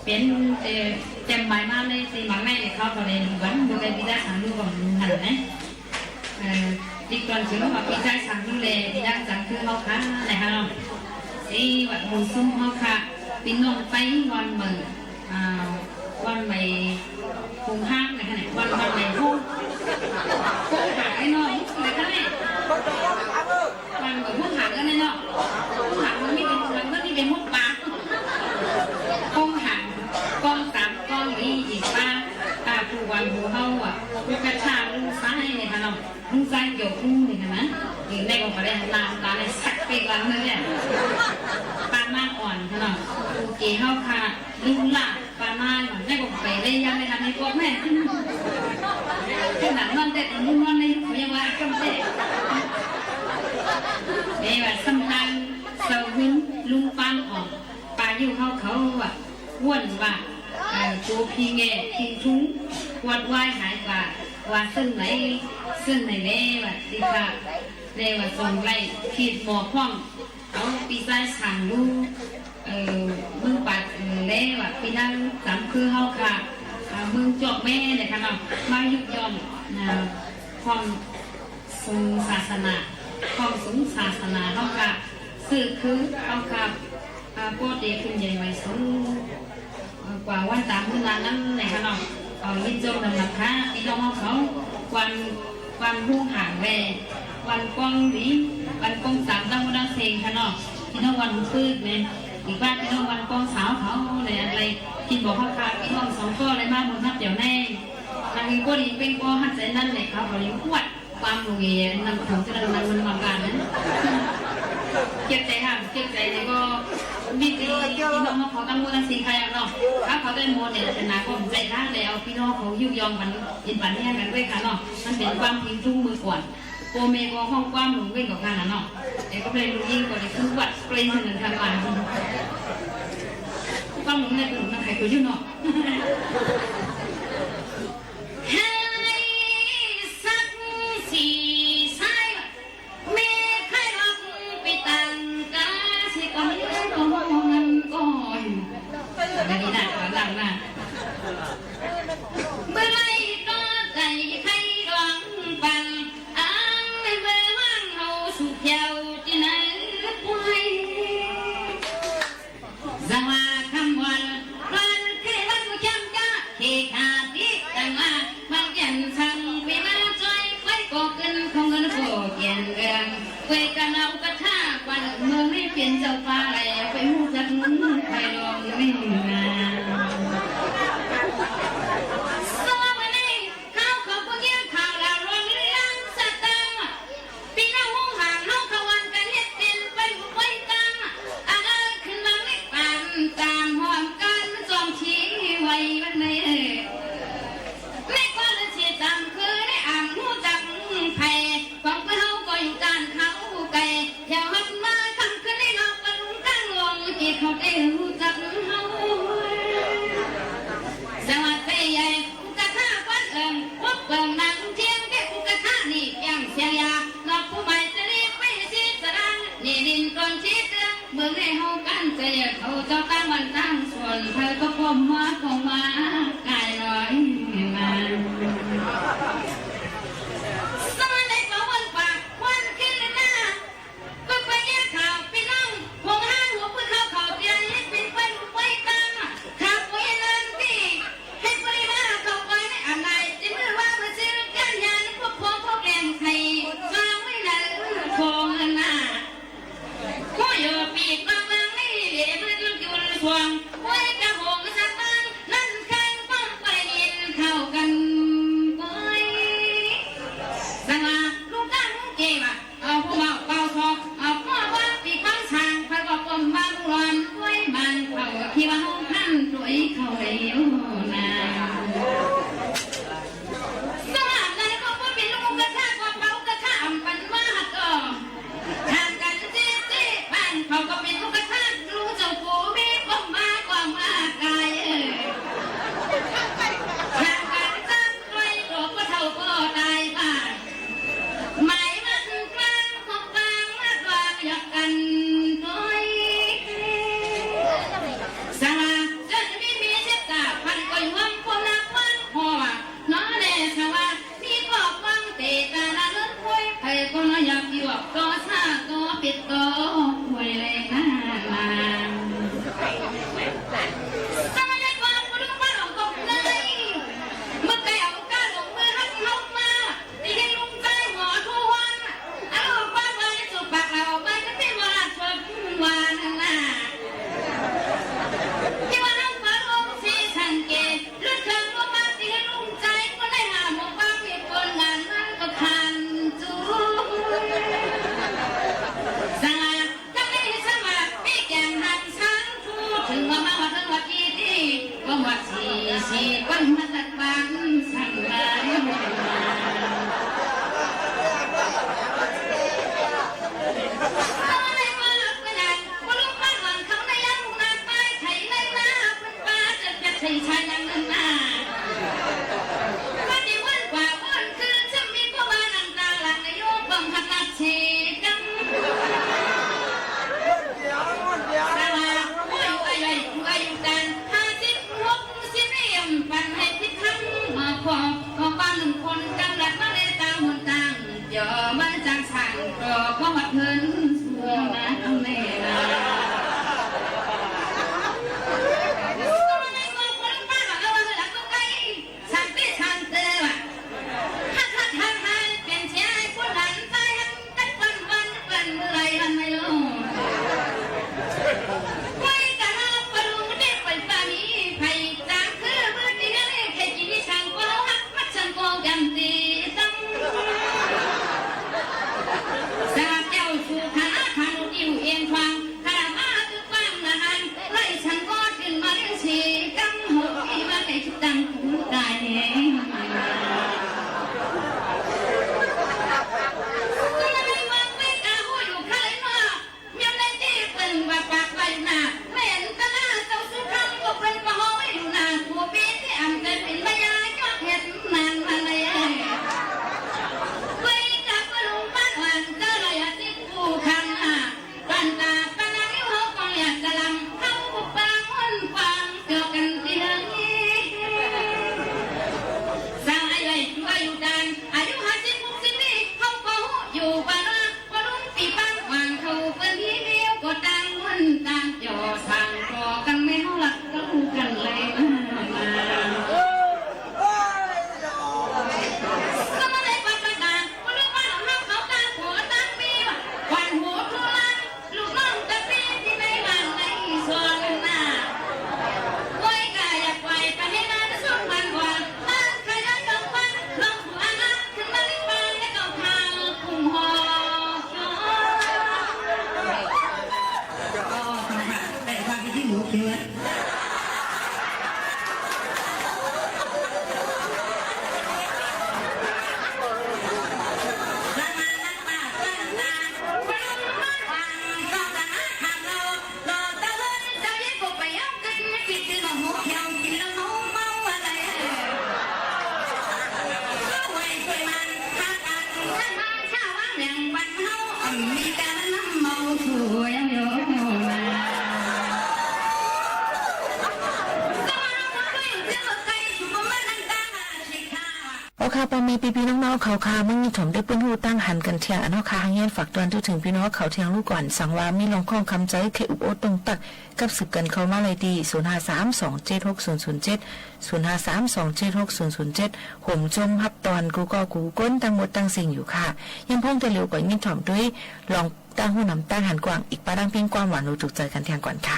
เป๋น เอ่อ แจ่มหมายมาในสีหมายในเขาก็เลยหนึ่งวัน บ่ได้มีได้สามลูกของหนึ่งหันนะ เอ่อ ติดก่อนถึงว่าปีใต้สามลูกแล ปีด้านสามคือเฮาค่ะ นะคะเนาะ สีวัดหมู่ซุ่มเฮาค่ะ พี่น้องไปวันเมือง อ่า วันใหม่คงห้างนะคะเนี่ย วัน วันใหม่คง คงหางไอ้น้องนะคะเนี่ย วันก็คงหางกันเลยเนาะ คงหางมันไม่เป็น มันก็ไม่เป็นมุกปลา คงหาง กองสามกองนี้อีกป้า ป้าผู้วันผู้เฮาอ่ะ ผู้กระชากลุงซ้ายเนี่ยค่ะเนาะ ลุงซ้ายเกี่ยวคุ้มเนี่ยค่ะนะ อยู่ในกองกระเด็นตามตาในสักปีกลางเลยเนี่ย ป้ามาอ่อนค่ะเนาะ โอเคเฮาค่ะ ลุงละ ปามาหน่อยได้บอกไปได้ยังไม่ทันในพวกแม่ ขนาดนอนแต่ตอนนอนในเขายังว่าจำได้ เอ้ยว่าสำคัญเสาหึนลุงปานอ่อน ปาอยู่เขาเขาว่า ว่นว่า เอ่อ กูพิงแง่พิงทุ้ง วัดวายหายกว่า ว่าซึ่งไหน ซึ่งไหนแน่ว่าดีค่ะ แน่ว่าส่งไล่ขีดหมอกพ่อง เอาปีซ้ายสางลูก เอ่อ เมืองปัด เอ่อ แล้วอะ ปีนั้นสามคือเฮาค่ะ อ่า เมืองจอกแม่เนี่ยค่ะเนาะ มายุยง อ่า ความสูงศาสนา ความสูงศาสนาเฮาค่ะ ซื่อคือเฮาค่ะ อ่า โปรดเดชขึ้นใหญ่ไว้สูง เอ่อ กว่าวันตามมื้อนานนั้นนะคะเนาะ เอ่อ ยินจมนำนะคะ พี่น้องเขา วัน วันฮู้ห่างแล วันกว้างดี วันกว้างสามตั้งวันเซ็งค่ะเนาะ พี่น้องวันปืดเนี่ย อีกบ้านพี่น้องวันกว้างสาวเขาเลยอะไร กินบอกเขาค่ะ พี่น้องสองก็เลยมาหมดนับเดี๋ยวแน่ ทางนี้ก็ดีเป็นก็หัดใจนั่นเลยครับ เรายังปวด ความโรงเรียนนำของเจริญนำมันมาบ้านนั้น เก็บใจค่ะ เก็บใจแล้วก็มีตีพี่น้องมาขอตั้งมูลนิธิใครอ่ะเนาะ ถ้าเขาได้โมเดลชนะก็ผมใจท่าแล้ว พี่น้องเขายุยงกัน อินปันแห้งกันด้วยค่ะเนาะ มันเป็นความพิงทุกมือก่อน โกเมก็ห้องความหลวงเว้นกับกันนะเนาะ แต่ก็เป็นลูกยิงก็ได้คือวัดเปรย์เท่านั้นค่ะว่า ความหลวงในกลุ่มนั้นใครก็อยู่เนาะ ให้สักสี่สาย แม่ใครรักไปต่างกาเสียก่อน ก่อน ก่อน อันนี้นะ ก่อนหลังนะ เมื่อไรก็ใจใครร้องฟัง อ้างในเมื่อว่างเอาสุขเที่ยวที่ไหนไป สว่าคำวันวันเคยวันจำจ้าเคขาดที่ต่างว่ามันแก่นสั่งไปมาจ้อยไปก็เกินของเงินก็เกียนเรืองไปกันเอากระทาวันเมืองให้เป็นเจ้าฟ้าแล้วไปหูจักเงินไปลองไม่งามสว่าวันนี้ข้าวของพวกเงี้ยข่าวลาวลวงเรื่องสตางค์ ปีน้องหงหางเฮาขวันกันเฮ็ดเป็นไปอยู่ไว้ตั้ง อันนั้นเค เขาเจ้าตั้งบ้านตั้งสวน ใผก็ก้มหัวก้มบ่าก๋ายลอยมา สมัยใดก็วันป่าวันขึ้นหน้า ก็ไปแยกข่าวพี่น้อง หงห้างหัวปืนเข้าเขาเตียง ให้เป็นไปดูไปตาม ข่าวปุ้ยลานตี้ ให้ปริมาเข้าไปในอันใด จะมือว่ามาซื้อกันยา พวกพ้องพวกแรงไทย วางไว้ในโคงหน้า ผู้อยู่ปีกบางๆ นี่เหลือมันอยู่ในสวง ไว้กระหงสตางค์ นั่นแข้งป้องไปยินเข้ากันก้อย สง่าลูกตั้งเกมอะ เอาผู้เบาเบาซอก เอาพ่อว่าปีกบางสาง ใผก็ก้มบ่าลอน ด้วยบ้านเขาที่ว่าห้องพันด้วยเขาเร็วนา สมัยนั้นก็บ่เป็นลูกกระทะ ก็เผากระทะอำปันว่าก็ ทางกันเจ๊เจ๊บ้านเขาก็เป็นลูกกระทะ ลูกเจ้าปู่มีความมาความมาก๋ายเอ่ย ทางกันตั้งด้วยตัวก็เฒ่าก็ตายบ้าน หมายมันกลางของกลางมากกว่าอยากกันด้วย สง่าเจ้าจะมีเมียเสียกา พันก็อยู่ห้องคนนักวันพ่อ น้อแลสว่า มีก็ฟังเตตาละเลิศควย ใผก็น้อยอยากอยู่ก็ซาก็ปิดก็ควยเลยนะมา สมัยก่อนผู้ลุงบ้านหลวงตกเลย เมื่อไกลเอาก้าหลวงเมืองหักเฮามา ตีให้ลุงใจหัวทุกวัน เอาบ้านไว้จุกปากเราบ้านจะเป็นเวลาชวนวานนั่นน่ะ ที่ว่าน้องฟ้าลงสีสังเกต รถเครื่องรถบัสที่ลุงใจก็ได้หาหมอป้ามีคนงานนั่นก็ทันจู สง่าทั้งนี้สมัครมีแก่งหันช้างทู ถึงว่ามาวันนั้นวันที่นี่ ก็หมดสี่สี่คนมาตัดบ้านสั่งมา ก็เลยว่าเป็นอัน ก็ลุกมาหวังเขาในย่างนาป้ายไถในนา ป้าจะจะใส่ชายนางนั้นนา ว่าจะวันกว่าวันคืน ซึ่งมีก็ว่าน้ำตาหลั่งในโยกบังคับนักชีกัง สว่าผู้อยู่อายุ อายุการห้าสิบหกสิบนี่ยมปันให้พิทักษ์มาพอ ขอความหนึ่งคนกำลังมาในตาหนตาง เดี๋ยวมันจังสั่งต่อ เพราะว่าเพิ่นสู่มาทางแม่นา สันติสันเตวะ ฮักฮักฮักฮัก เปลี่ยนเสียให้ผู้หลานตาย ฮักกันวันวัน เปิ้นเมื่อไรวันไม่รู้ ไว้กะฮักปะลุงเด็กไปปามี ไผตามคือเมื่อกี้นั่นเอง ใครกินที่ช่างก็ฮัก มักช่างก็ยำตีตั้ง สาเจ้าสู่ฐานะทางอยู่เองฟัง ข้ามาคือฟังนะฮัน ไล่ฉันก็ขึ้นมาเลี้ยงชีกำหกที่ว่าในชุดตังผู้ตายแห่ง ก็เลยว่าไม่กล้าหัวอยู่ใครเนาะ ยามในที่เปิ้นว่าปากไว้หน้า แม่นตะหน้าเจ้าสุดท้ายก็เปิ้นก็ห้อยอยู่หน้า ผู้ปีที่อ่ำแต่เป็นพญายอดเห็นนานมาเลย ไว้กับปะลุงบ้านหวานเจ้าเลยอาทิตย์ผู้คันหา ปันตาปะนางอยู่เฮาก็อยากกะลำ เฮาปางอ้นปางเจอกันที่เฮือนนี้ สาวอายุ อายุดาน อายุห้าสิบหกสิบปี เฮาก็ฮู้อยู่บ้านว่า ปะลุงปีปางหวานเขาเปิ้นมีเมียก็ต่างอ้นต่างจ่อ สั่งต่อกันไม่เฮาหลักก็รู้กันเลยนะ ก็มาได้ปัดประกาศ ปะลุงบ้านของเฮาเขาต่างผัวต่างเมีย หวานหูทุลัง ลูกน้องตะปีที่ในบ้านในสวนนา ไว้กะอยากไหวไปให้นานสองวันก่อน บ้านขยันดอกฟัง ลองผู้อาหารขึ้นมาในบ้านและก็ทางกรุงหอ แต่ความที่หมูเขียว มีการนำเมาสู่ยังอยู่มา ป้อแม่ปี้ๆ น้องๆ เขาค่ะ เมื่อนี้ถ่อมด้วยเปิ้นฮู้ตั้งหันกั๋นเที่ยงอะเนาะค่ะ หักแหงฝากตวนทั่วเถิงปี้น้องเขาเที่ยงลูกก่อน สังว่ามีลองข้องคำใจ๋ ใค่อุปโอตย์ตรงตัก กับสืบกั๋นเข้ามาเลยตี้ ศูนย์ห้าสาม สองเจ็ดหก ศูนย์ศูนย์เจ็ด ศูนย์ห้าสาม สองเจ็ดหก ศูนย์ศูนย์เจ็ด ผมจมฮับตอนกู้ก้อกู้คนตั้งหมดตั้งสิ้นอยู่ค่ะ ยังพ่องแต่เหลียวก่อนยินถ่อมด้วย ลองตั้งหูนำตั้งหันกว้าง อีกป้าดังเพลงความหวานรู้จุกใจ๋กั๋นเที่ยงก่อนค่ะ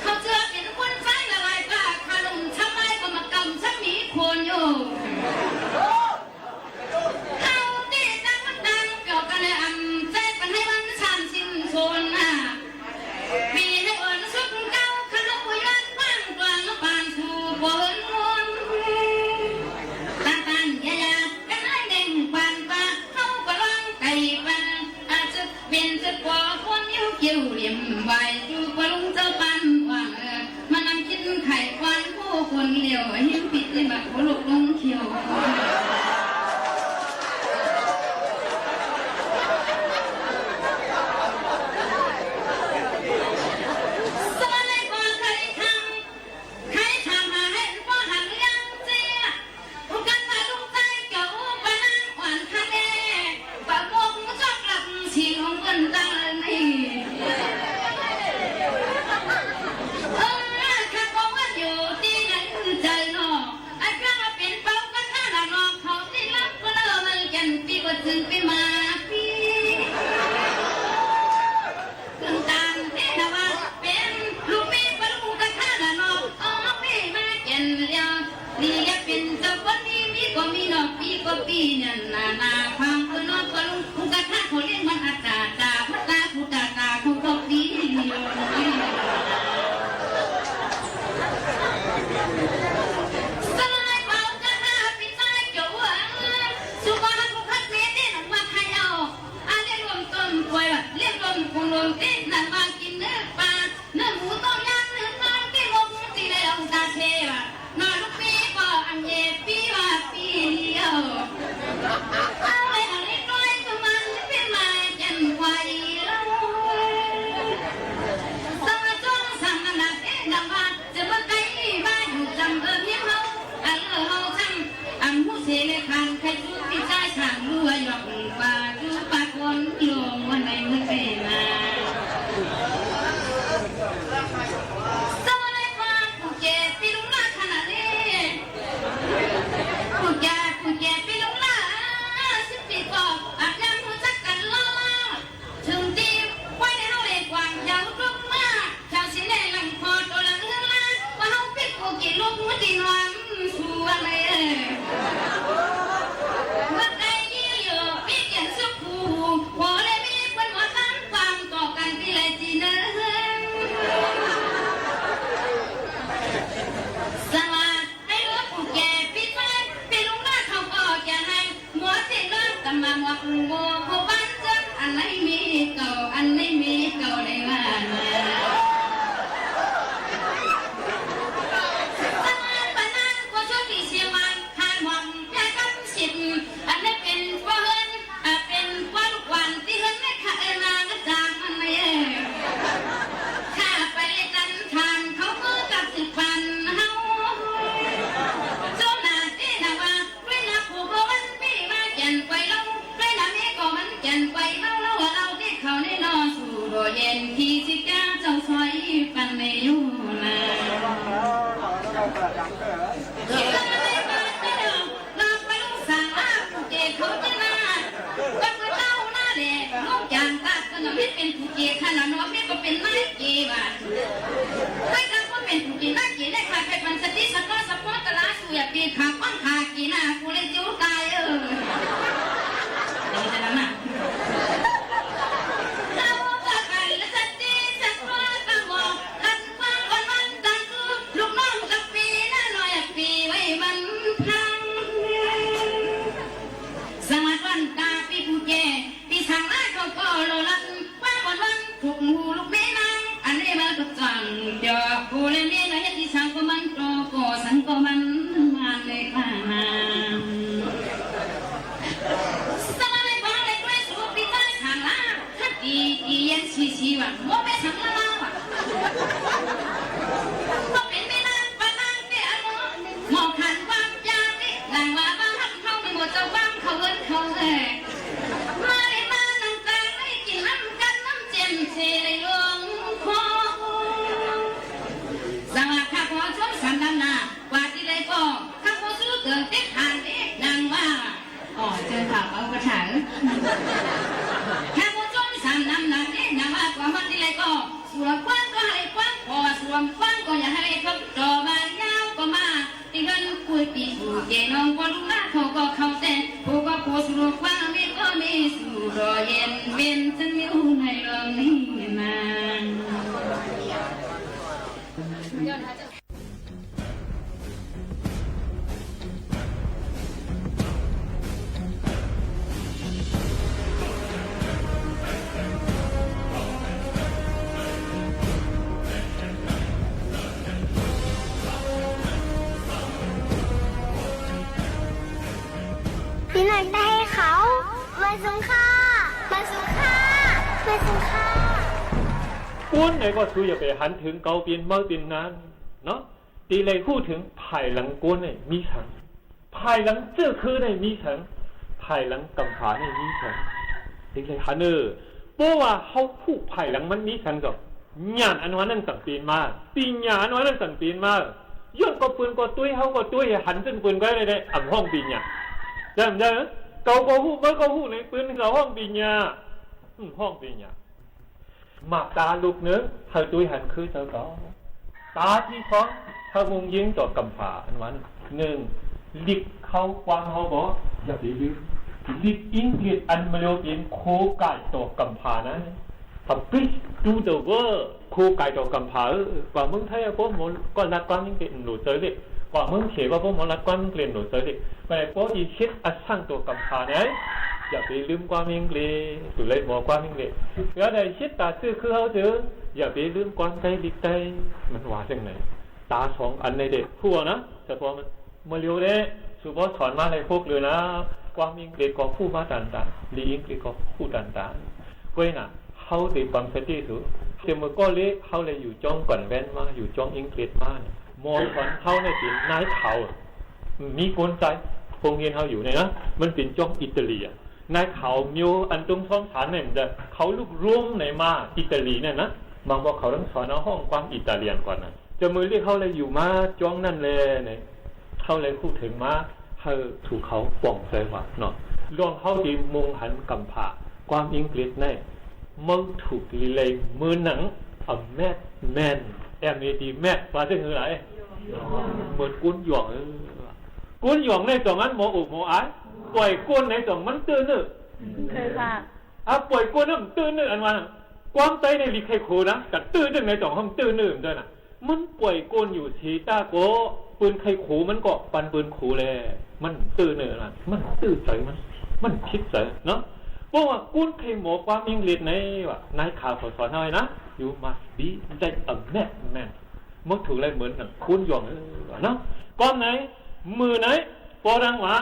เฮาเตื้อเป๋นคนใจ๊ละลายต๋า ข้าหนุ่มช้ำไม้ก็มากำช้ำหมีโคนอยู่ เฮาเต้ตั้งมันตั้งเกี่ยวกั๋นเลย อ่ำใจ๊ปันหื้อมันสานสิ้นโซนน่ะ มีหื้ออ่อนสุดเก่า ข้าหนุ่มย้อนบ้านกว้างบ้านสู่บ่เอิ้นวน ตาตันยายา กั๋นให้เน่งปานฟ้า เฮาก็ร้องไก่ปัน อาจจะเป๋นจะก่อคนยิ้วเกี่ยวเหลี่ยมไหว จู๋ปะลุงเจ้าปันหวังเออ มานำคิดไขควันผู้คนเหลียว หิ้วปิดในบักหัวลูกลงเขียว สมัยก่อนเคยทำ ใครถามหาเห็นป้อหันยังเจีย ผู้กันว่าลูกใต้เก่าปะนางอ่อนทะเล ปะมงจอกหลักสีของเปิ้นตานี่ เออ ข้าก็ว่าอยู่ตี้ไหนคือใจ๋เนาะ ไอ้พระมาเป๋นเปากระทะละนอก เขาตี้รับก็เลิกมันแก่นปีกว่าจึงปีมาปี ตึงตามเตนะว่าเป๋นลูกแม่ปะลูกกระทะละนอก เอาแม่มาแก่นเดียว นี่อย่าเป๋นเจ้าคนดี มีก็มีนอก ปีก็ปีเนี่ย นานาความก็นอกก็ลูกกระทะเขาเรียกมันอัตตาตา พุทธาพุทธาตาเขาก็ปี สลายเปากระทะปีซ้ายเกี่ยวหัว สุภาพบุรุษเมเต้นมาไทยเอา อาเรียกรวมต้นกล้วยว่ะ เรียกรวมกรุงรวมเต้นนั่นมากินเนื้อปลา เนื้อหมูต้มยำเนื้อน้องที่ลงที่แล้วตาเทว่ะ นอนลูกปีก็อันเย็บปีว่าปีเดียว เอาไว้เอาเล็กน้อยก็มันเป็นมาจันควายแล้ว สมาจงสั่งอันดับเอ็ดดับว่า จะมาไกลบ้านอยู่จำเอิญเฮา อันเออเฮาช่าง อันผู้เสเลขานใครจู้ปีจ้าช่างรู้ว่าหยอกป่าจู้ปากคนลงวันไหนเมื่อเสมา เห็นที่สิจ้างเจ้าซอยปันในอยู่นา ลาไปลูกสาวว่าผู้เกเขาจะนา ก็คือเล่าหน้าแหละ ลูกจางตาขนมไม่เป็นผู้เกขนาดน้องไม่ก็เป็นนายเกว่ะ ไม่กล้าก็เป็นผู้เกนายเกได้ค่ะ ใครปันสติสะก้อสะก้อตะลาสู่อย่าปีขาก้อนขาเกนา กูเลยจิ้วตายเออ นี่จะนั่นน่ะ เราก็กันสติสะก้อสะก้อ คันความอ่อนมันตังคือลูกน้องกับปีนะน้อยปีไว้มันพัง สวัสดิ์วันตาปีผู้แก่ ปีสังหน้าเขาก็โลลัน ความอ่อนมันถูกหูลูกแม่นาง อันนี้มันก็จังเจาะกูและแม่น้อยที่สังก็มันโตก็สังก็มันมาเลยค่ะนาง สวัสดิ์วันเลยด้วยสุขปีใต้สังหน้า ถ้าดีดีเย็นชีชีว่ะ โมไปสังละมาว่ะ ก็เป็นแม่นางปะนางเตะอารมณ์ หมอขันความยากนี่ นางว่าบ้างหักเขาไม่หมดเจ้าบ้างเขาเอิ้นเขาแหละ มาเลยมานั่งกลางไม่กินน้ำกันน้ำเจยมเสเลยลงคอ สวัสดิ์ค่ะ ขอชมสามดำนา กว่าที่ไรก็ ข้าขอสู้เกินเต็กทานเอ๊ะ นางว่า อ๋อ เจอข่าวเอากระถาง ข้าขอชมสามดำนาเอ๊ะ นางว่ากว่ามาที่ไรก็ สวมกว้างก็ให้กว้าง พอสวมกว้างก็อย่าให้เขาต่อมายาวก็มา ที่เพิ่นคุยปีสู่เกน้องก็รู้ว่าเขาก็เข้าแต่ ผู้ก็ผู้สู่กว้างมีก็มีสู่รอเย็นเว้นซึ่งมีในเรื่องนี้นาง พี่น้องใต้เขา มาสุงค่ะ มาสุงค่ะ มาสุงค่ะ คนไหนก็สู้อย่าไปหันเถิงเก่าเปลี่ยนเมื่อเปลี่ยนนานเนาะ ตี้เลยฮู้เถิงภายหลังคนนี่มีสัง ภายหลังจื้อคือนี่มีสัง ภายหลังกำผานี่มีสัง ตี้เลยหันเออ เพราะว่าเฮาฮู้ภายหลังมันมีสังก็ ญาณอันว่านั้นตึงเป๋นมา ปัญญาอันว่านั้นตึงเป๋นมา ย้อนก็เปิ้นก็ตุ้ย เฮาก็ตุ้ย หันซึ่งเปิ้นก็ได้ ได้ อ่ำฮ้องปัญญา ใจ้บ่ใจ้ เก่าก็ฮู้ เมื่อก็ฮู้ ในเปิ้นก็ฮ้องปัญญา อืม ฮ้องปัญญา มาต๋าลูกนึ่ง เฮาตุ้ยหันคือเจ้าเก่า ต๋าตี้สอง เฮามุ่งยิ่งต่อกำผา อันว่านึ่ง หลีกเข้าความเฮาบ่ อย่าไปลืม หลีกอิงกฤษอันมาเลียวเป๋นโคก่ายต่อกำผานะ A bridge to the world โคก่ายต่อกำผา เออ กว่าเมืองไทยอะ พวกหมอก็ลัดความอิงกฤษหนูเจอเลย กว่าเมืองเขก็พวกหมอลัดความอิงกฤษหนูเจอเลย ก็เลยพวกอีเฮ็ดอะสั่งต่อกำผาเนี่ย อย่าไปลืมความอิงกฤษ ตูเลยหมอความอิงกฤษ แล้วได้เฮ็ดต๋าซื่อคือเฮาเจอ อย่าไปลืมความใต้ลิกใต้ มันว่าจั่งไหน ต๋าสองอันในเด็ก ฮู้นะ เฉพาะมัน เมื่อเลียวเนี่ย สุภาพสอนมาในพวกเลยนะ ความอังกฤษก็ฮู้มาตันๆ หลีอิงกฤษก็ฮู้ตันๆ ก้อยน่ะ เฮาได้ฟังสติสู แต่เมื่อก่อนเลย เฮาเลยอยู่จ้องคอนแวนต์มา อยู่จ้องอังกฤษมาเนี่ย หมอสอนเฮาเนี่ยเป๋นนายขาว มีคนใต้ โฮงเฮียนเฮาอยู่เนี่ยนะ มันเป๋นจ้องอิตาลีอะ นายขาวเมียวอันตรงท้องฐานเนี่ย มันจะ เขาลุกรวมไหนมา อิตาลีเนี่ยนะ มาบอกเขาต้องสอนเอาห้องความอิตาเลียนก่อนนะ จะมือเรียกเขาเลยอยู่มาจ้องนั่นแลเนี่ย เขาเลยพูดถึงมา หื้อถูกเขาป่องใสว่าเนาะ ลองเขาดีมองหันกำผา ความอังกฤษใน เมืองถูกลีเลย มือหนัง a madman M A D mad ว่าถึงหื้อไหน เหมือนกุ้นหย่อง เออ กุ้นหย่องในตรงนั้นหมออกหมออาย ป่อยกุ้นในตรงมันตื้อเนื้อ เคยค่ะ อ่ะ ป่อยกุ้นนั้นตื้อเนื้อ อันว่า ความใต้ในลิกใครโขนะ แต่ตื้อเนื้อในตรงห้องตื้อเนื้อมันด้วยนะ มันป่อยก้นอยู่เสียแต่ก็ เปิ้นใค่โขมันก็ปันเปิ้นโขแล มันตื้อเนื้อนะ มันตื้อใจ๋มัน มันผิดใจ๋เนาะ เพราะว่ากุ้นใค่หมอความอังกฤษในว่ะ นายขาวเขาสอนเอาไว้นะ you must be that a madman มันถูกเลยเหมือนหนังกุ้นหย่องเออเนาะ ก้อนไหน มือไหน ปอดังหวา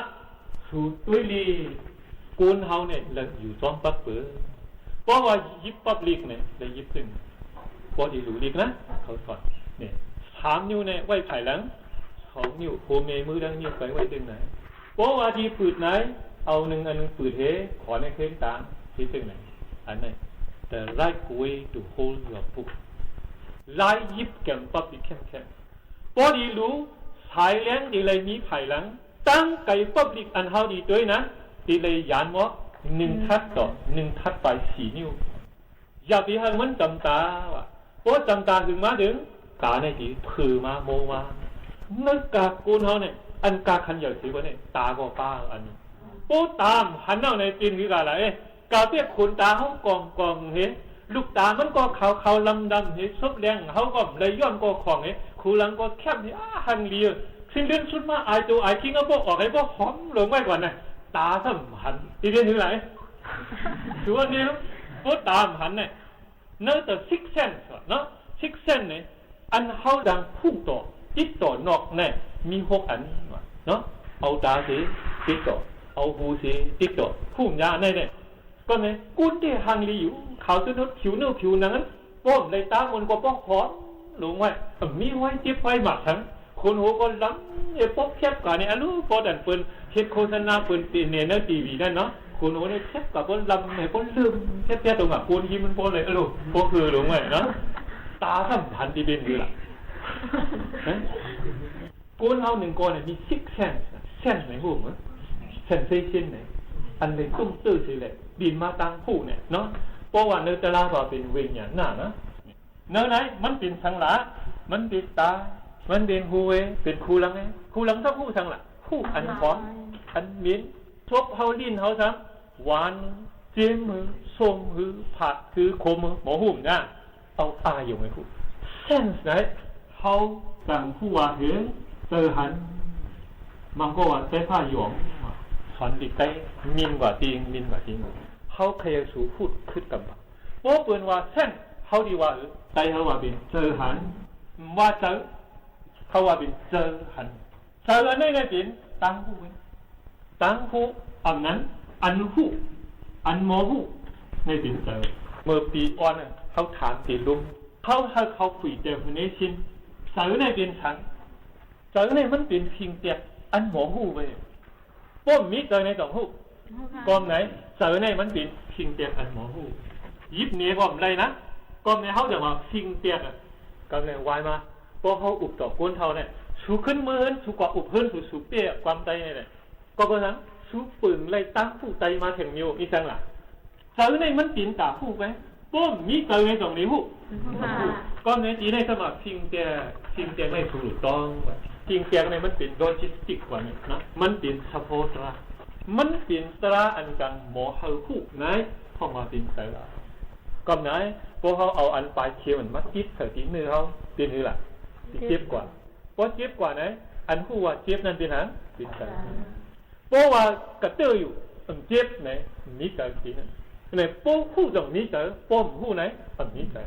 สูตรตุ้ยลีกูลเฮาเนี่ย แล้วอยู่ซ้อมปั๊บเป๋อ เพราะว่ายิบปั๊บลีกเนี่ย แล้วยิบตึง ปอดีหลูลีกนะ เขาสอน เนี่ย สามนิ้วเนี่ย ไว้ภายหลัง สองนิ้ว โฮเมมือดังนิ้วไปไว้ตึงไหน เพราะว่าตี้ปืดไหน เอานึ่งอันนึ่งปืดเห ขอในเคร่งตาง ตี้ตึงไหน อันไหน The right way to hold your book. ลายหยิบแก่มปั๊บตี้เข้มแข็ง ปอดีรู้ สายแฮงตี้ไล่มีภายหลัง ตังก๋ายปั๊บลิกอันเฮาดีตวยนะ ตี้ไล่หยานหมอ นึ่งถัดต่อ นึ่งถัดไปสี่นิ้ว อย่าไปหื้อมันจ๋ำต๋าว่ะ ปอจ๋ำต๋าหึงมาเถิง ต๋าในตี้เผลอมา มัวมา ในก๋าคนเฮาเนี่ย อันก๋าขันใหญ่สีกว่าเนี่ย ต๋าก็ป้าอันนี้ ปอต๋าบ่หันเอาในปิ้นหื้อกาละเอ๊ะ กาเปียกขนต๋าเฮาก่องก่องเฮ ลูกต๋ามันก็ขาวขาวดำดำเฮ ศพแฮงเฮาก็บ่ได้ย้อมก็ของเฮ ขูหลังก็แคบเฮ อ้า หังเหลียว สิ้นเดือนสุดมาอายตั๋วอายคิงเอาบ่ออก ไอ้บ่หอมลงไว้ก่อนนะ ต๋าซ้ำบ่หัน ตี้เดียวหื้อหลาย ถือว่าเนี่ย ปอต๋าบ่หันเนี่ย ในเตื้อ sixth sense เนาะ sixth sense เนี่ย อันเฮาดังฮู้ต่อ ติดต่อนอกเนี่ย มีหกอันเนาะ เอาต๋าเสีย ติดต่อ เอาหูเสีย ติดต่อ ฮู้ญาณในเนี่ย ก็เนี่ย คนตี้หังเหลียว ขาวสุดๆ ผิวเนื้อผิวหนังนั้น ป้อมในต๋ามันก็บ่หอมลงไว้ มีไว้เจ็บไว้หมากทั้ง คนหัวก็ลำ เอ้ย ปกแคบกว่าเนี่ย อะลู ปอดันเปิ้นเฮ็ดโฆษณาเปิ้นเปรียบในทีวีนั่นเนาะ คนหัวเนี่ยแคบกว่า เปิ้นลำ ให้เปิ้นลืมแคบๆ ตรงอ่ะ คนยิ้มมันเปิ้นเลย อะลู ปกคือลงไว้เนาะ ต๋าซ้ำบ่หันตี้เป๋นหื้อล่ะ ฮะ คนเฮานึ่งก่อเนี่ยมี sixth sense นะ sense ในฮู้เหมือน sensation เนี่ย อันในตุ้มตื้อสิแหละ บินมาตางฮู้เนี่ยเนาะ เพราะว่าในตะลาว่าเป๋นวิญญาณนะ เนาะ ในในมันเป๋นสังหละ มันเป๋นต๋า มันเป๋นหูเว้ย เป๋นขูหลังไง ขูหลังต้องฮู้สังหละ ฮู้อันหอม อันเหม็น ศพเฮา ลิ้นเฮาซ้ำ หวานหื้อ เจียมหื้อ ส้มหื้อ ฝาดหื้อ ขมหื้อ บ่ฮู้นะ เอาอ้ายอยู่ไงฮู้ sense ไหน เฮาตังฮู้ว่าเถิง เจอหัน มันก็ว่าใจ๊ผ้าหยอง สอนติดใจ๊ มินกว่าติง มินกว่าติง เฮาใค่สูพูดขึ้นกำบ่า ปอเปิ้นว่า sense เฮาดีว่า เออ ใจ๊เฮาว่าเป๋นเจอหัน ว่าเจอ เฮาว่าเป๋นเจอหัน เจออันนี้เนี่ยเป๋นตางฮู้เว้ย ตางฮู้ อันนั้น อันฮู้ อันบ่ฮู้ นี่เป๋นเจอ เมื่อปีก่อนน่ะ เฮาถามตี้ลุ่ม เฮาหื้อเขาคุย definition เจอนี่เป๋นสัง เจอนี่มันเป๋นสิ่งแตกอันบ่ฮู้เว้ย ปอบ่มีเจอในต้องฮู้ ฮู้ค่ะ ก่อมไหน เจอนี่มันเป๋นสิ่งแตกอันบ่ฮู้ หยิบเหนี่ยก่อมได้นะ ก่อมไหนเฮาจะว่าสิ่งแตกอะ ก่อมไหนวายมา ปอเฮาอุบต่อคนเฒ่าเนี่ย สูขึ้นเมือง สูกว่าอุบเฮือน สู สูเปี้ยความใต้นี่แหละ ก็เปิ้นหยัง สูเปิ่งไล่ตางฮู้ใต้มาเถิงมิว อีสังหละ เจอนี่มันเป๋นตางฮู้ไป ปอบ่มีเจอในต้องได้ฮู้ ค่ะ ก่อมไหนตี้ในสมัครสิ่งแตก สิ่งแตกในถูกต้องว่า สิ่งแตกในมันเป๋น logistic กว่านี่นะ มันเป๋นเฉพาะตรา มันเป๋นตราอันกังบ่หื้อฮู้ใน เพราะว่าเป๋นเจอ ก่อมไหน ปอเฮาเอาอันป๋ายเข็มมันมาติดใส่ตี้เนื้อเฮา เป๋นหื้อล่ะ เจ็บกว่า ปอเจ็บกว่าไหน อันฮู้ว่าเจ็บนั่นเป๋นหยัง เป๋นเจอ เพราะว่ากระเตื้ออยู่ อันเจ็บไหน มีเจอตี้นั่น ไหนปอฮู้ต้องมีเจอ ปอบ่ฮู้ไหน อันมีเจอ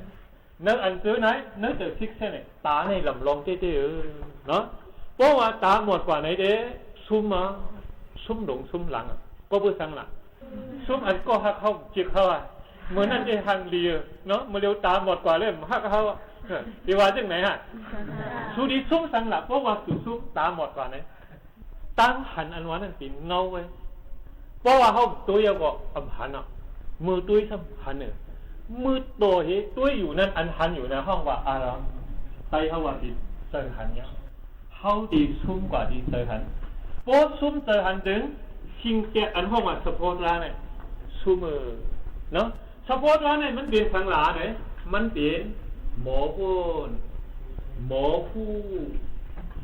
ในอันเจอไหน ในเจอ sixth sense เนี่ย ต๋าในลำลองเต้ๆ เออ เนาะ เพราะว่าต๋าหมอดกว่าไหนเด้ ซุ่มมา ซุ่มหลงซุ่มหลังอะ ก็เปื้อสังหละ ซุ่มอันก็ฮักเฮา เจียกเฮาอะ เมื่อนั้นได้หังเหลียวเนาะ เมื่อเหลียวต๋าหมอดกว่าเลย ฮักเฮาอะ เออ ตี้ว่าจังไหนฮะ สูดีซุ่มสังหละ เพราะว่าสูซุ่มต๋าหมอดกว่าไหน ตางหันอันว่านั้นเป๋นเงาเว้ย เพราะว่าเฮาตวยเอาก็อ่ำหันอ่ะ เมื่อตวยซ้ำหันเน่อ เมื่อต่อเหตุตวยอยู่นั้นอันหันอยู่นะ ฮ้องว่าอารมณ์ ใต้เฮาว่าเป๋นเจอหันเนี่ย เฮาตี้ซุ่มกว่าตี้เจอหัน ปอซุ่มเจอหันเถิง สิ่งแตกอันฮ้องว่าเฉพาะตราเนี่ย ซุ่มเออ เนาะ เฉพาะตราเนี่ยมันเป๋นสังหละเนี่ย มันเป๋นหมอป้น หมอฮู้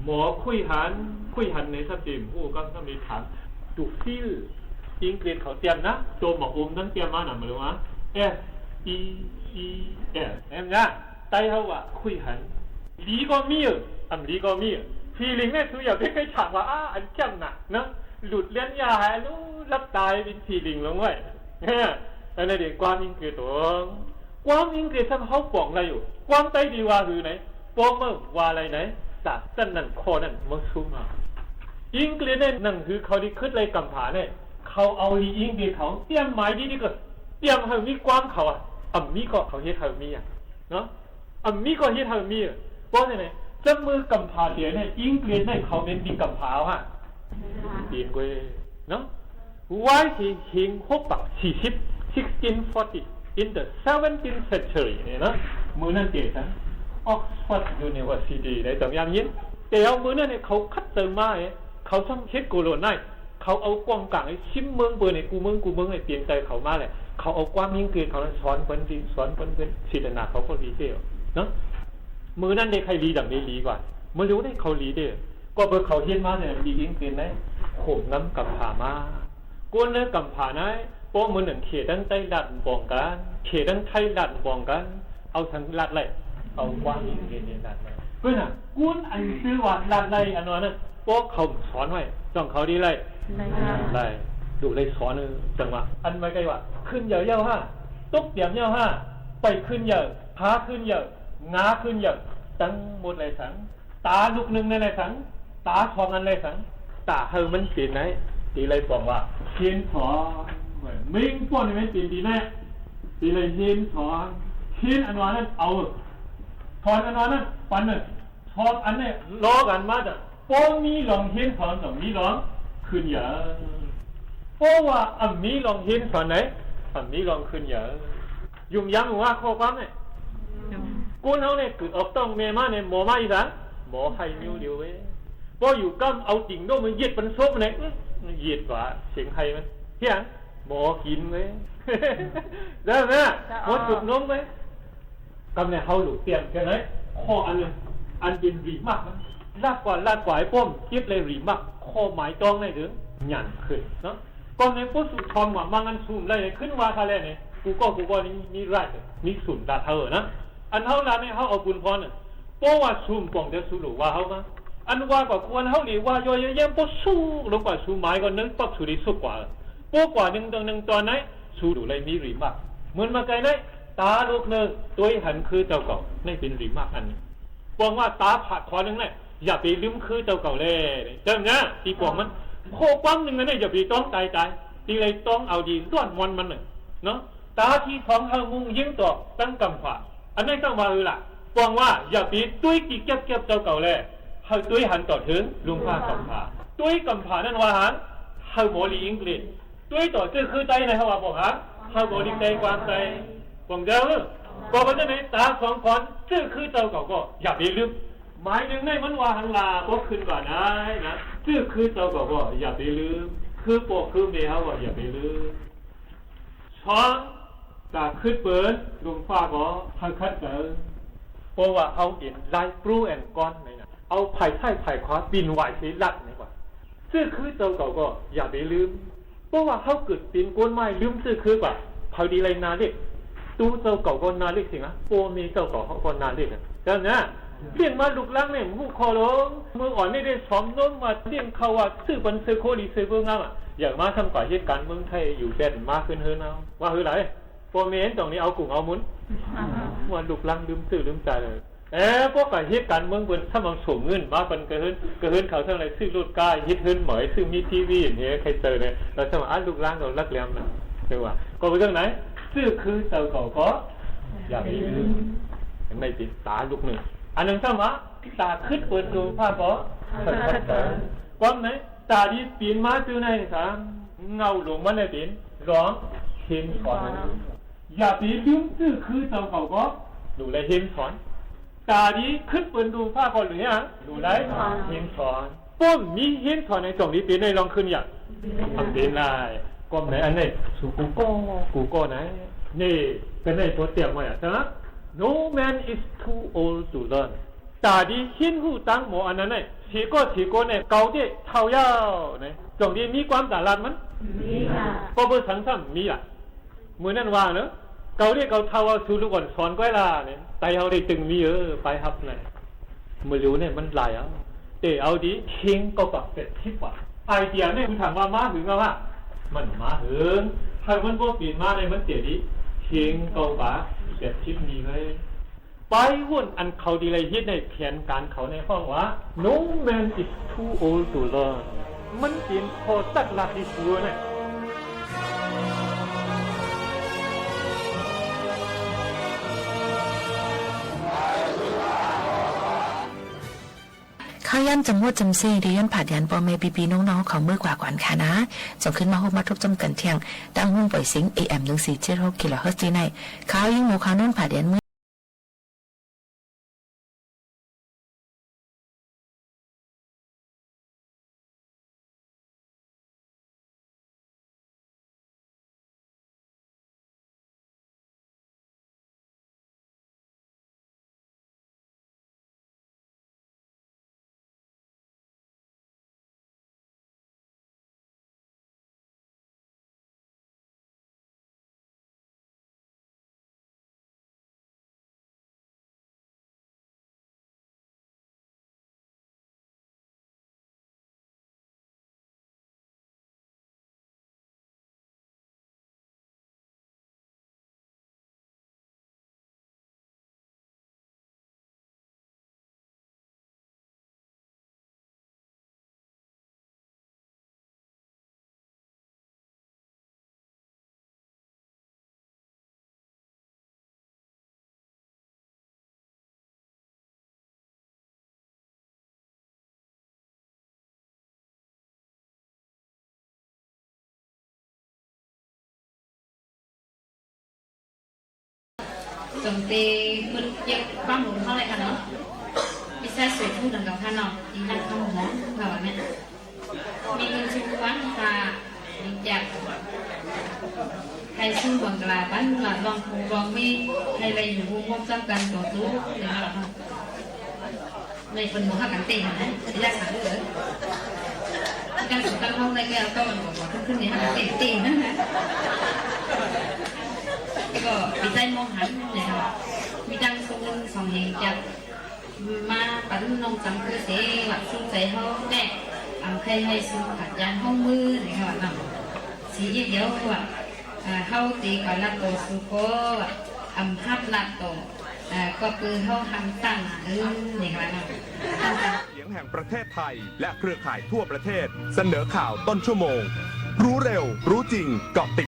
หมอคุยหัน คุยหันในสติมฮู้ก็ต้องมีถาม to feel อังกฤษเขาเตรียมนะ ตัวหมออมต้องเตรียมมาหน่อยมาเลยว่า F E E L เห็นนะ ใต้เฮาว่าคุยหัน ดีก็มีเออ อ่ำดีก็มีเออ feeling เนี่ยคืออย่าไปใกล้ฉากว่า อ้า อันเข้มหนักนะ หลุดเลี้ยนยาหายรู้รับตายเป็น feeling ลงไว้ เนี่ย อันนั้นเดี๋ยวความอังกฤษตัว ความอังกฤษซ้ำเฮาป๋องได้อยู่ ความใต้ดีว่าหื้อไหน ปอเมื่อว่าอะไรไหน จากนั้นนั่นข้อนั้นมาซุ่มมา อังกฤษเนี่ยหนังสือเขาดีขึ้นเลยกำผาเนี่ย เขาเอาดีอังกฤษเขาเตรียมหมายดีดีก็เตรียมให้มีความเขาอ่ะ อ่ำมีก็เขาเฮ็ดให้มีอ่ะ เนาะ อ่ำมีก็เฮ็ดให้มีอ่ะ เพราะฉะนั้นจับมือกำผาเตียเนี่ย อังกฤษเนี่ยเขาเป็นดีกำผาฮะ เตียนเว้ย เนาะ ไว้ที่เฮงหกปักสี่สิบ sixteen forty In the seventeenth century เนี่ยนะ มื้อนั้นเต๋อสัง Oxford University ได้ต้องยามยิน เต๋อเอามื้อนั้นเนี่ยเขาคัดเติมมาเนี่ย เขาซ้ำเฮ็ดโกโลไน เขาเอากว้างก๋างไอ้ซิมเมืองเปิ้นเนี่ย กู้เมืองกู้เมืองเนี่ยเปลี่ยนใจ๋เขามาแหละ เขาเอาความยิงเกียรติเขานั้นสอนเปิ้นดี สอนเปิ้นเปิ้นศิษย์นาเขาก็ดีเต๋อเนาะ มื้อนั้นได้ใค่ดีดั่งนี้ดีกว่า มื้อเร็วได้เขาดีเต๋อ ก็เปิ้นเขาเฮ็ดมาเนี่ยดีอิงเกียรติไหน โขงนำกำผามา คนในกำผานั้น ป้อมื้อนึ่งเขตตังใต้ลาดบ่องกั๋น เขตตังไทยลาดบ่องกั๋น เอาสังลาดไล่ เอาความยิงเกียรติลาดไล่ เปิ้นน่ะ คนอันจื้อว่าลาดไล่อันนั้นน่ะ ป้อเขาสอนไว้ ต้องเขาดีไล่ ไล่ ไล่ ดูไล่สอน เออ จังหวะ อันไม่ใก้ว่า ขึ้นเหย้าเย้าห้า ตกเตียมเย้าห้า ไปขึ้นเหย้า พาขึ้นเหย้า งาขึ้นเหย้า ตึงหมดไล่สัง ต๋าลูกนึ่งนั่นไล่สัง ต๋าสองอันไล่สัง ต๋าหื้อมันเป๋นไหน ตี้ไล่ป๋องว่า เฮียนสอน เว้ย เม้งป้อนให้มันเป๋นตี้ไหน ตี้ไล่เฮียนสอน เฮียนอันว่านั้นเอา สอนอันว่านั้นปันเน่อ สองอันเนี่ยล้อกั๋นมาจ้ะ ป้อมีหลองเฮียนสอน ต้องมีหลองขึ้นเหย้า เพราะว่าอ่ำมีหลองเฮียนสอนไหน อ่ำมีหลองขึ้นเหย้า ยุ่งยากว่าข้อความเนี่ย คนเฮาเนี่ย เกิดออกต๊องแม่มาเนี่ย หมอมาอีสัง หมอไห้นิ้วเดียวเว้ย ป้ออยู่ก้ำเอาติ่งโน้มมันเหยียดปันซบเนี่ย อื้อ เหยียดกว่าเสียงไห้มัน เฮียง หมอกิ๋นเว้ย ได้ไหม เจ้า หมอจุกนมเว้ย กำเนี่ยเฮาหลุดเปลี่ยนกันเลย ข้ออันนึ่ง อันเป๋นรีมาร์กนะ ลาดกว่า ลาดกว่าไอ้ป้อม เก็บเลยรีมาร์ก ข้อหมายต้องได้เถิง หยั่นขึ้นเนาะ ก็ในพวกสุดทอมว่า มังอันซุมไล่เนี่ย ขึ้นว่าคาแลเนี่ย กูก็ กูก็นี่ มีไรเนี่ย มีศูนย์ลาดเฮานะ อันเฮาลาดเนี่ย เฮาเอาบุญพรเนี่ย เพราะว่าซุมป่องเดียวสูหลูว่าเฮามา อันว่าก็ควรเฮาหลีว่าย่อยแย้ม เพราะสูลงกว่าสูหมายก็นึ่งปั๊บสูดีสุดกว่า เพราะกว่านึ่งตอนนึ่งตอนไหน สูหลูเลยมีรีมาร์ก เหมือนมาไกลไหน ต๋าลูกนึ่ง ตวยหันคือเจ้าเก่า นี่เป๋นรีมาร์กอันนึ่ง ป๋องว่าต๋าผาดขอนึ่งเนี่ย อย่าไปลืมคือเจ้าเก่าเลย เจ้าเนี่ย ตี้ป๋องมัน ข้อความนึ่งอันเนี่ย อย่าไปต้องต๋ายต๋าย ตี้เลยต้องเอาดีล้วนมอนมันเนี่ย เนาะ ต๋าตี้สองหื้อมุ่งยิ่งต่อตั้งกำผา อันนี้ต้องว่าอือล่ะ ป๋องว่าอย่าไปตวยตี้เก็บๆ เจ้าเก่าแล หื้อตวยหันต่อเถิงลุงฟ้ากำผา ตวยกำผานั้นว่าหัน หื้อหมอหลีอิงกฤษ ตวยต่อจื้อคือไตในเฮาว่าป๋องหัน หื้อหมอหลีไตความไต ป๋องเจ้า บอกว่าจะไหนต๋าสองคนจื้อคือเจ้าเก่าก็อย่าไปลืม หมายนึ่งในมันว่าหันลา ก็ขึ้นว่าได้นะ จื้อคือเจ้าเก่าก็อย่าไปลืม คือป้อคือแม่เฮาก็อย่าไปลืม สอง ต๋าขึ้นเปิ้นลุงฟ้าก็หื้อคัดเก๋า เพราะว่าเฮาเป๋นไล่ปรูแอนก้อนไหนนะ เอาผายซ้ายผายขวาปิ่นไหวเสลัดไหนกว่า จื้อคือเจ้าเก่าก็อย่าไปลืม เพราะว่าเฮาเกิดเป๋นคนใหม่ลืมจื้อคือกว่า เฮาดีไล่นาเล็ก ตู้เจ้าเก่าก็นาเล็กสินะ ป้อแม่เจ้าเก่าเฮาก็นาเล็กอะ เจ้านะ เลี้ยงมาลูกหลานเนี่ย ฮู้ข้อลง มื้ออ่อนนี่ได้สอมนมมาเลี้ยงข้าวว่า ซื้อปันเสื้อโค้ทหลีเสื้อเบอร์งามอะ อย่างมาซ้ำกว่าเฮ็ดก๋านเมืองไทยอยู่แดนมาขึ้นเฮือนเอา ว่าหื้อไหล ป้อแม่ต้องนี่เอากุ่งเอามุน ว่าลูกหลานลืมจื้อลืมจาเลย เอ๊ะ พวกก๋าเฮ็ดก๋านเมืองเปิ้นถ้ามันส่งเงินมาปันกระเฮือน กระเฮือนเขาเท่าไหร่ ซื้อรถก้า เฮ็ดเฮือนใหม่ ซื้อมีทีวีอย่างเงี้ย ใครเจอเนี่ย แล้วถ้าว่า อ่ะ ลูกหลานก็ลักแหลมนะ เรียกว่า ก็ไปเรื่องไหน จื้อคือเจ้าเก่าก็ อย่าไปลืม อย่างในติดต๋าลูกนึ่ง อันนึ่งถ้าว่า ต๋าขึ้นเปิ้นลุงฟ้าก็ ความไหน ต๋าดีปี๋นมาจื้อในสาม เงาหลงมันในเป๋น หลองเฮียนสอน อย่าไปลืมจื้อคือเจ้าเก่าก็ ดูแลเฮียนสอน ต๋าดีขึ้นเปิ้นลุงฟ้าก็หรือยัง ดูแลเฮียนสอน ป้อมมีเฮียนสอนในจ่องนี้เป๋นในลองขึ้นอย่าง ทำเป๋นได้ ก็ไหนอันนี้ สู่กูก็ กูก็ไหน นี่ เป๋นในตัวเตรียมไว้อะ ใช่ไหม No man is too old to learn ต๋าดีเฮียนฮู้ตังหมออันนั้นเนี่ย เสียก็เสียก็เนี่ย เก่าเตี้ยเฒ่าเย้าเนี่ย จ่องดีมีความต๋าลาดมัน มีค่ะ ก็เปิ้นสังสรรค์มีอะ มื้อนั้นว่าเนาะ เก่าเตี้ยเก่าเฒ่าเอาสู่ลูกอ่อนสอนก้อยล่ะเนี่ย ไตเฮาได้ตึงมี เออ ไปฮับเนี่ย มื้อหลิวเนี่ยมันหลายอ่ะ เต้เอาดี เฮงเก่าปากแปดสิบว่ะ ไอเดียเนี่ย กูถามว่ามาหึงเอาฮะ มันมาหึง ใครมันบ่ปี๋นมาเนี่ย มันเจ๋ดี เฮงเก่าปากแปดสิบมีเลย ไปวุ่นอันเขาดีเลยฮิตในแผนก๋านเขาในห้องว่า No man is too old to learn มันเป๋นข้อตัดหลักดีกว่าเนี่ย ข้าย้ำจ๋ำฮวดจ๋ำเส้ง ตี้ย้อนผาดยานป้อแม่ปี้ๆ น้องๆ เฮาเขาเมื่อกว่าก่อนค่ะนา จ่องขึ้นมาฮบมาทบจ้ำกั๋นเที่ยง ตางห้องป่อยเสียง เอเอ็ม หนึ่งสี่เจ็ดหก กิโลเฮิรตซ์ตี้ใน ข่าวยิงหมู่ข่าวโน้นผาดยานเมื่อ จ๋งเต เปิ้นเก็บความหลงเฮาเลยค่ะเนาะ มีสายสวยพูดดังเก่าค่ะเนาะ อีนั่งคำหลงเฮาเนี่ย มีเงินชุมวันค่ะ มีจัก ใค่สู้บังกลาปันละลองครูลองมี ใค่ได้อยู่ร่วมจ้ำกั๋นต่อสู้เนี่ยค่ะเนาะ ในเปิ้นบ่ฮักกั๋นเต้นนะ อยากหาเด้อ การสุดตั้งห้องได้แก้วก็มันบอกว่าขึ้นๆ นี่ฮักกั๋นเต้นเต้นนะ ก็มีใจ๋มองหันเนี่ยค่ะ มีตังค์ส่งเงินส่งแหงจัก มาปันน้องจ๋ำคือเส ว่า สู้ใจ๋เฮาแต๊ อ่ำ ใค่หื้อสู้ผาดยานห้องมือเนี่ยค่ะเนาะ สีเดียวว่า อ่า เฮาเต๋กว่าละต่อสู้ก็ อ่ำ ฮับละต่อ อ่า ก็ปือเฮาฮังตั้ง เออ เนี่ยค่ะเนาะ เสียงแห่งประเทศไทย และเครือข่ายทั่วประเทศ เสนอข่าวต้นชั่วโมง รู้เร็ว รู้จริง เกาะติด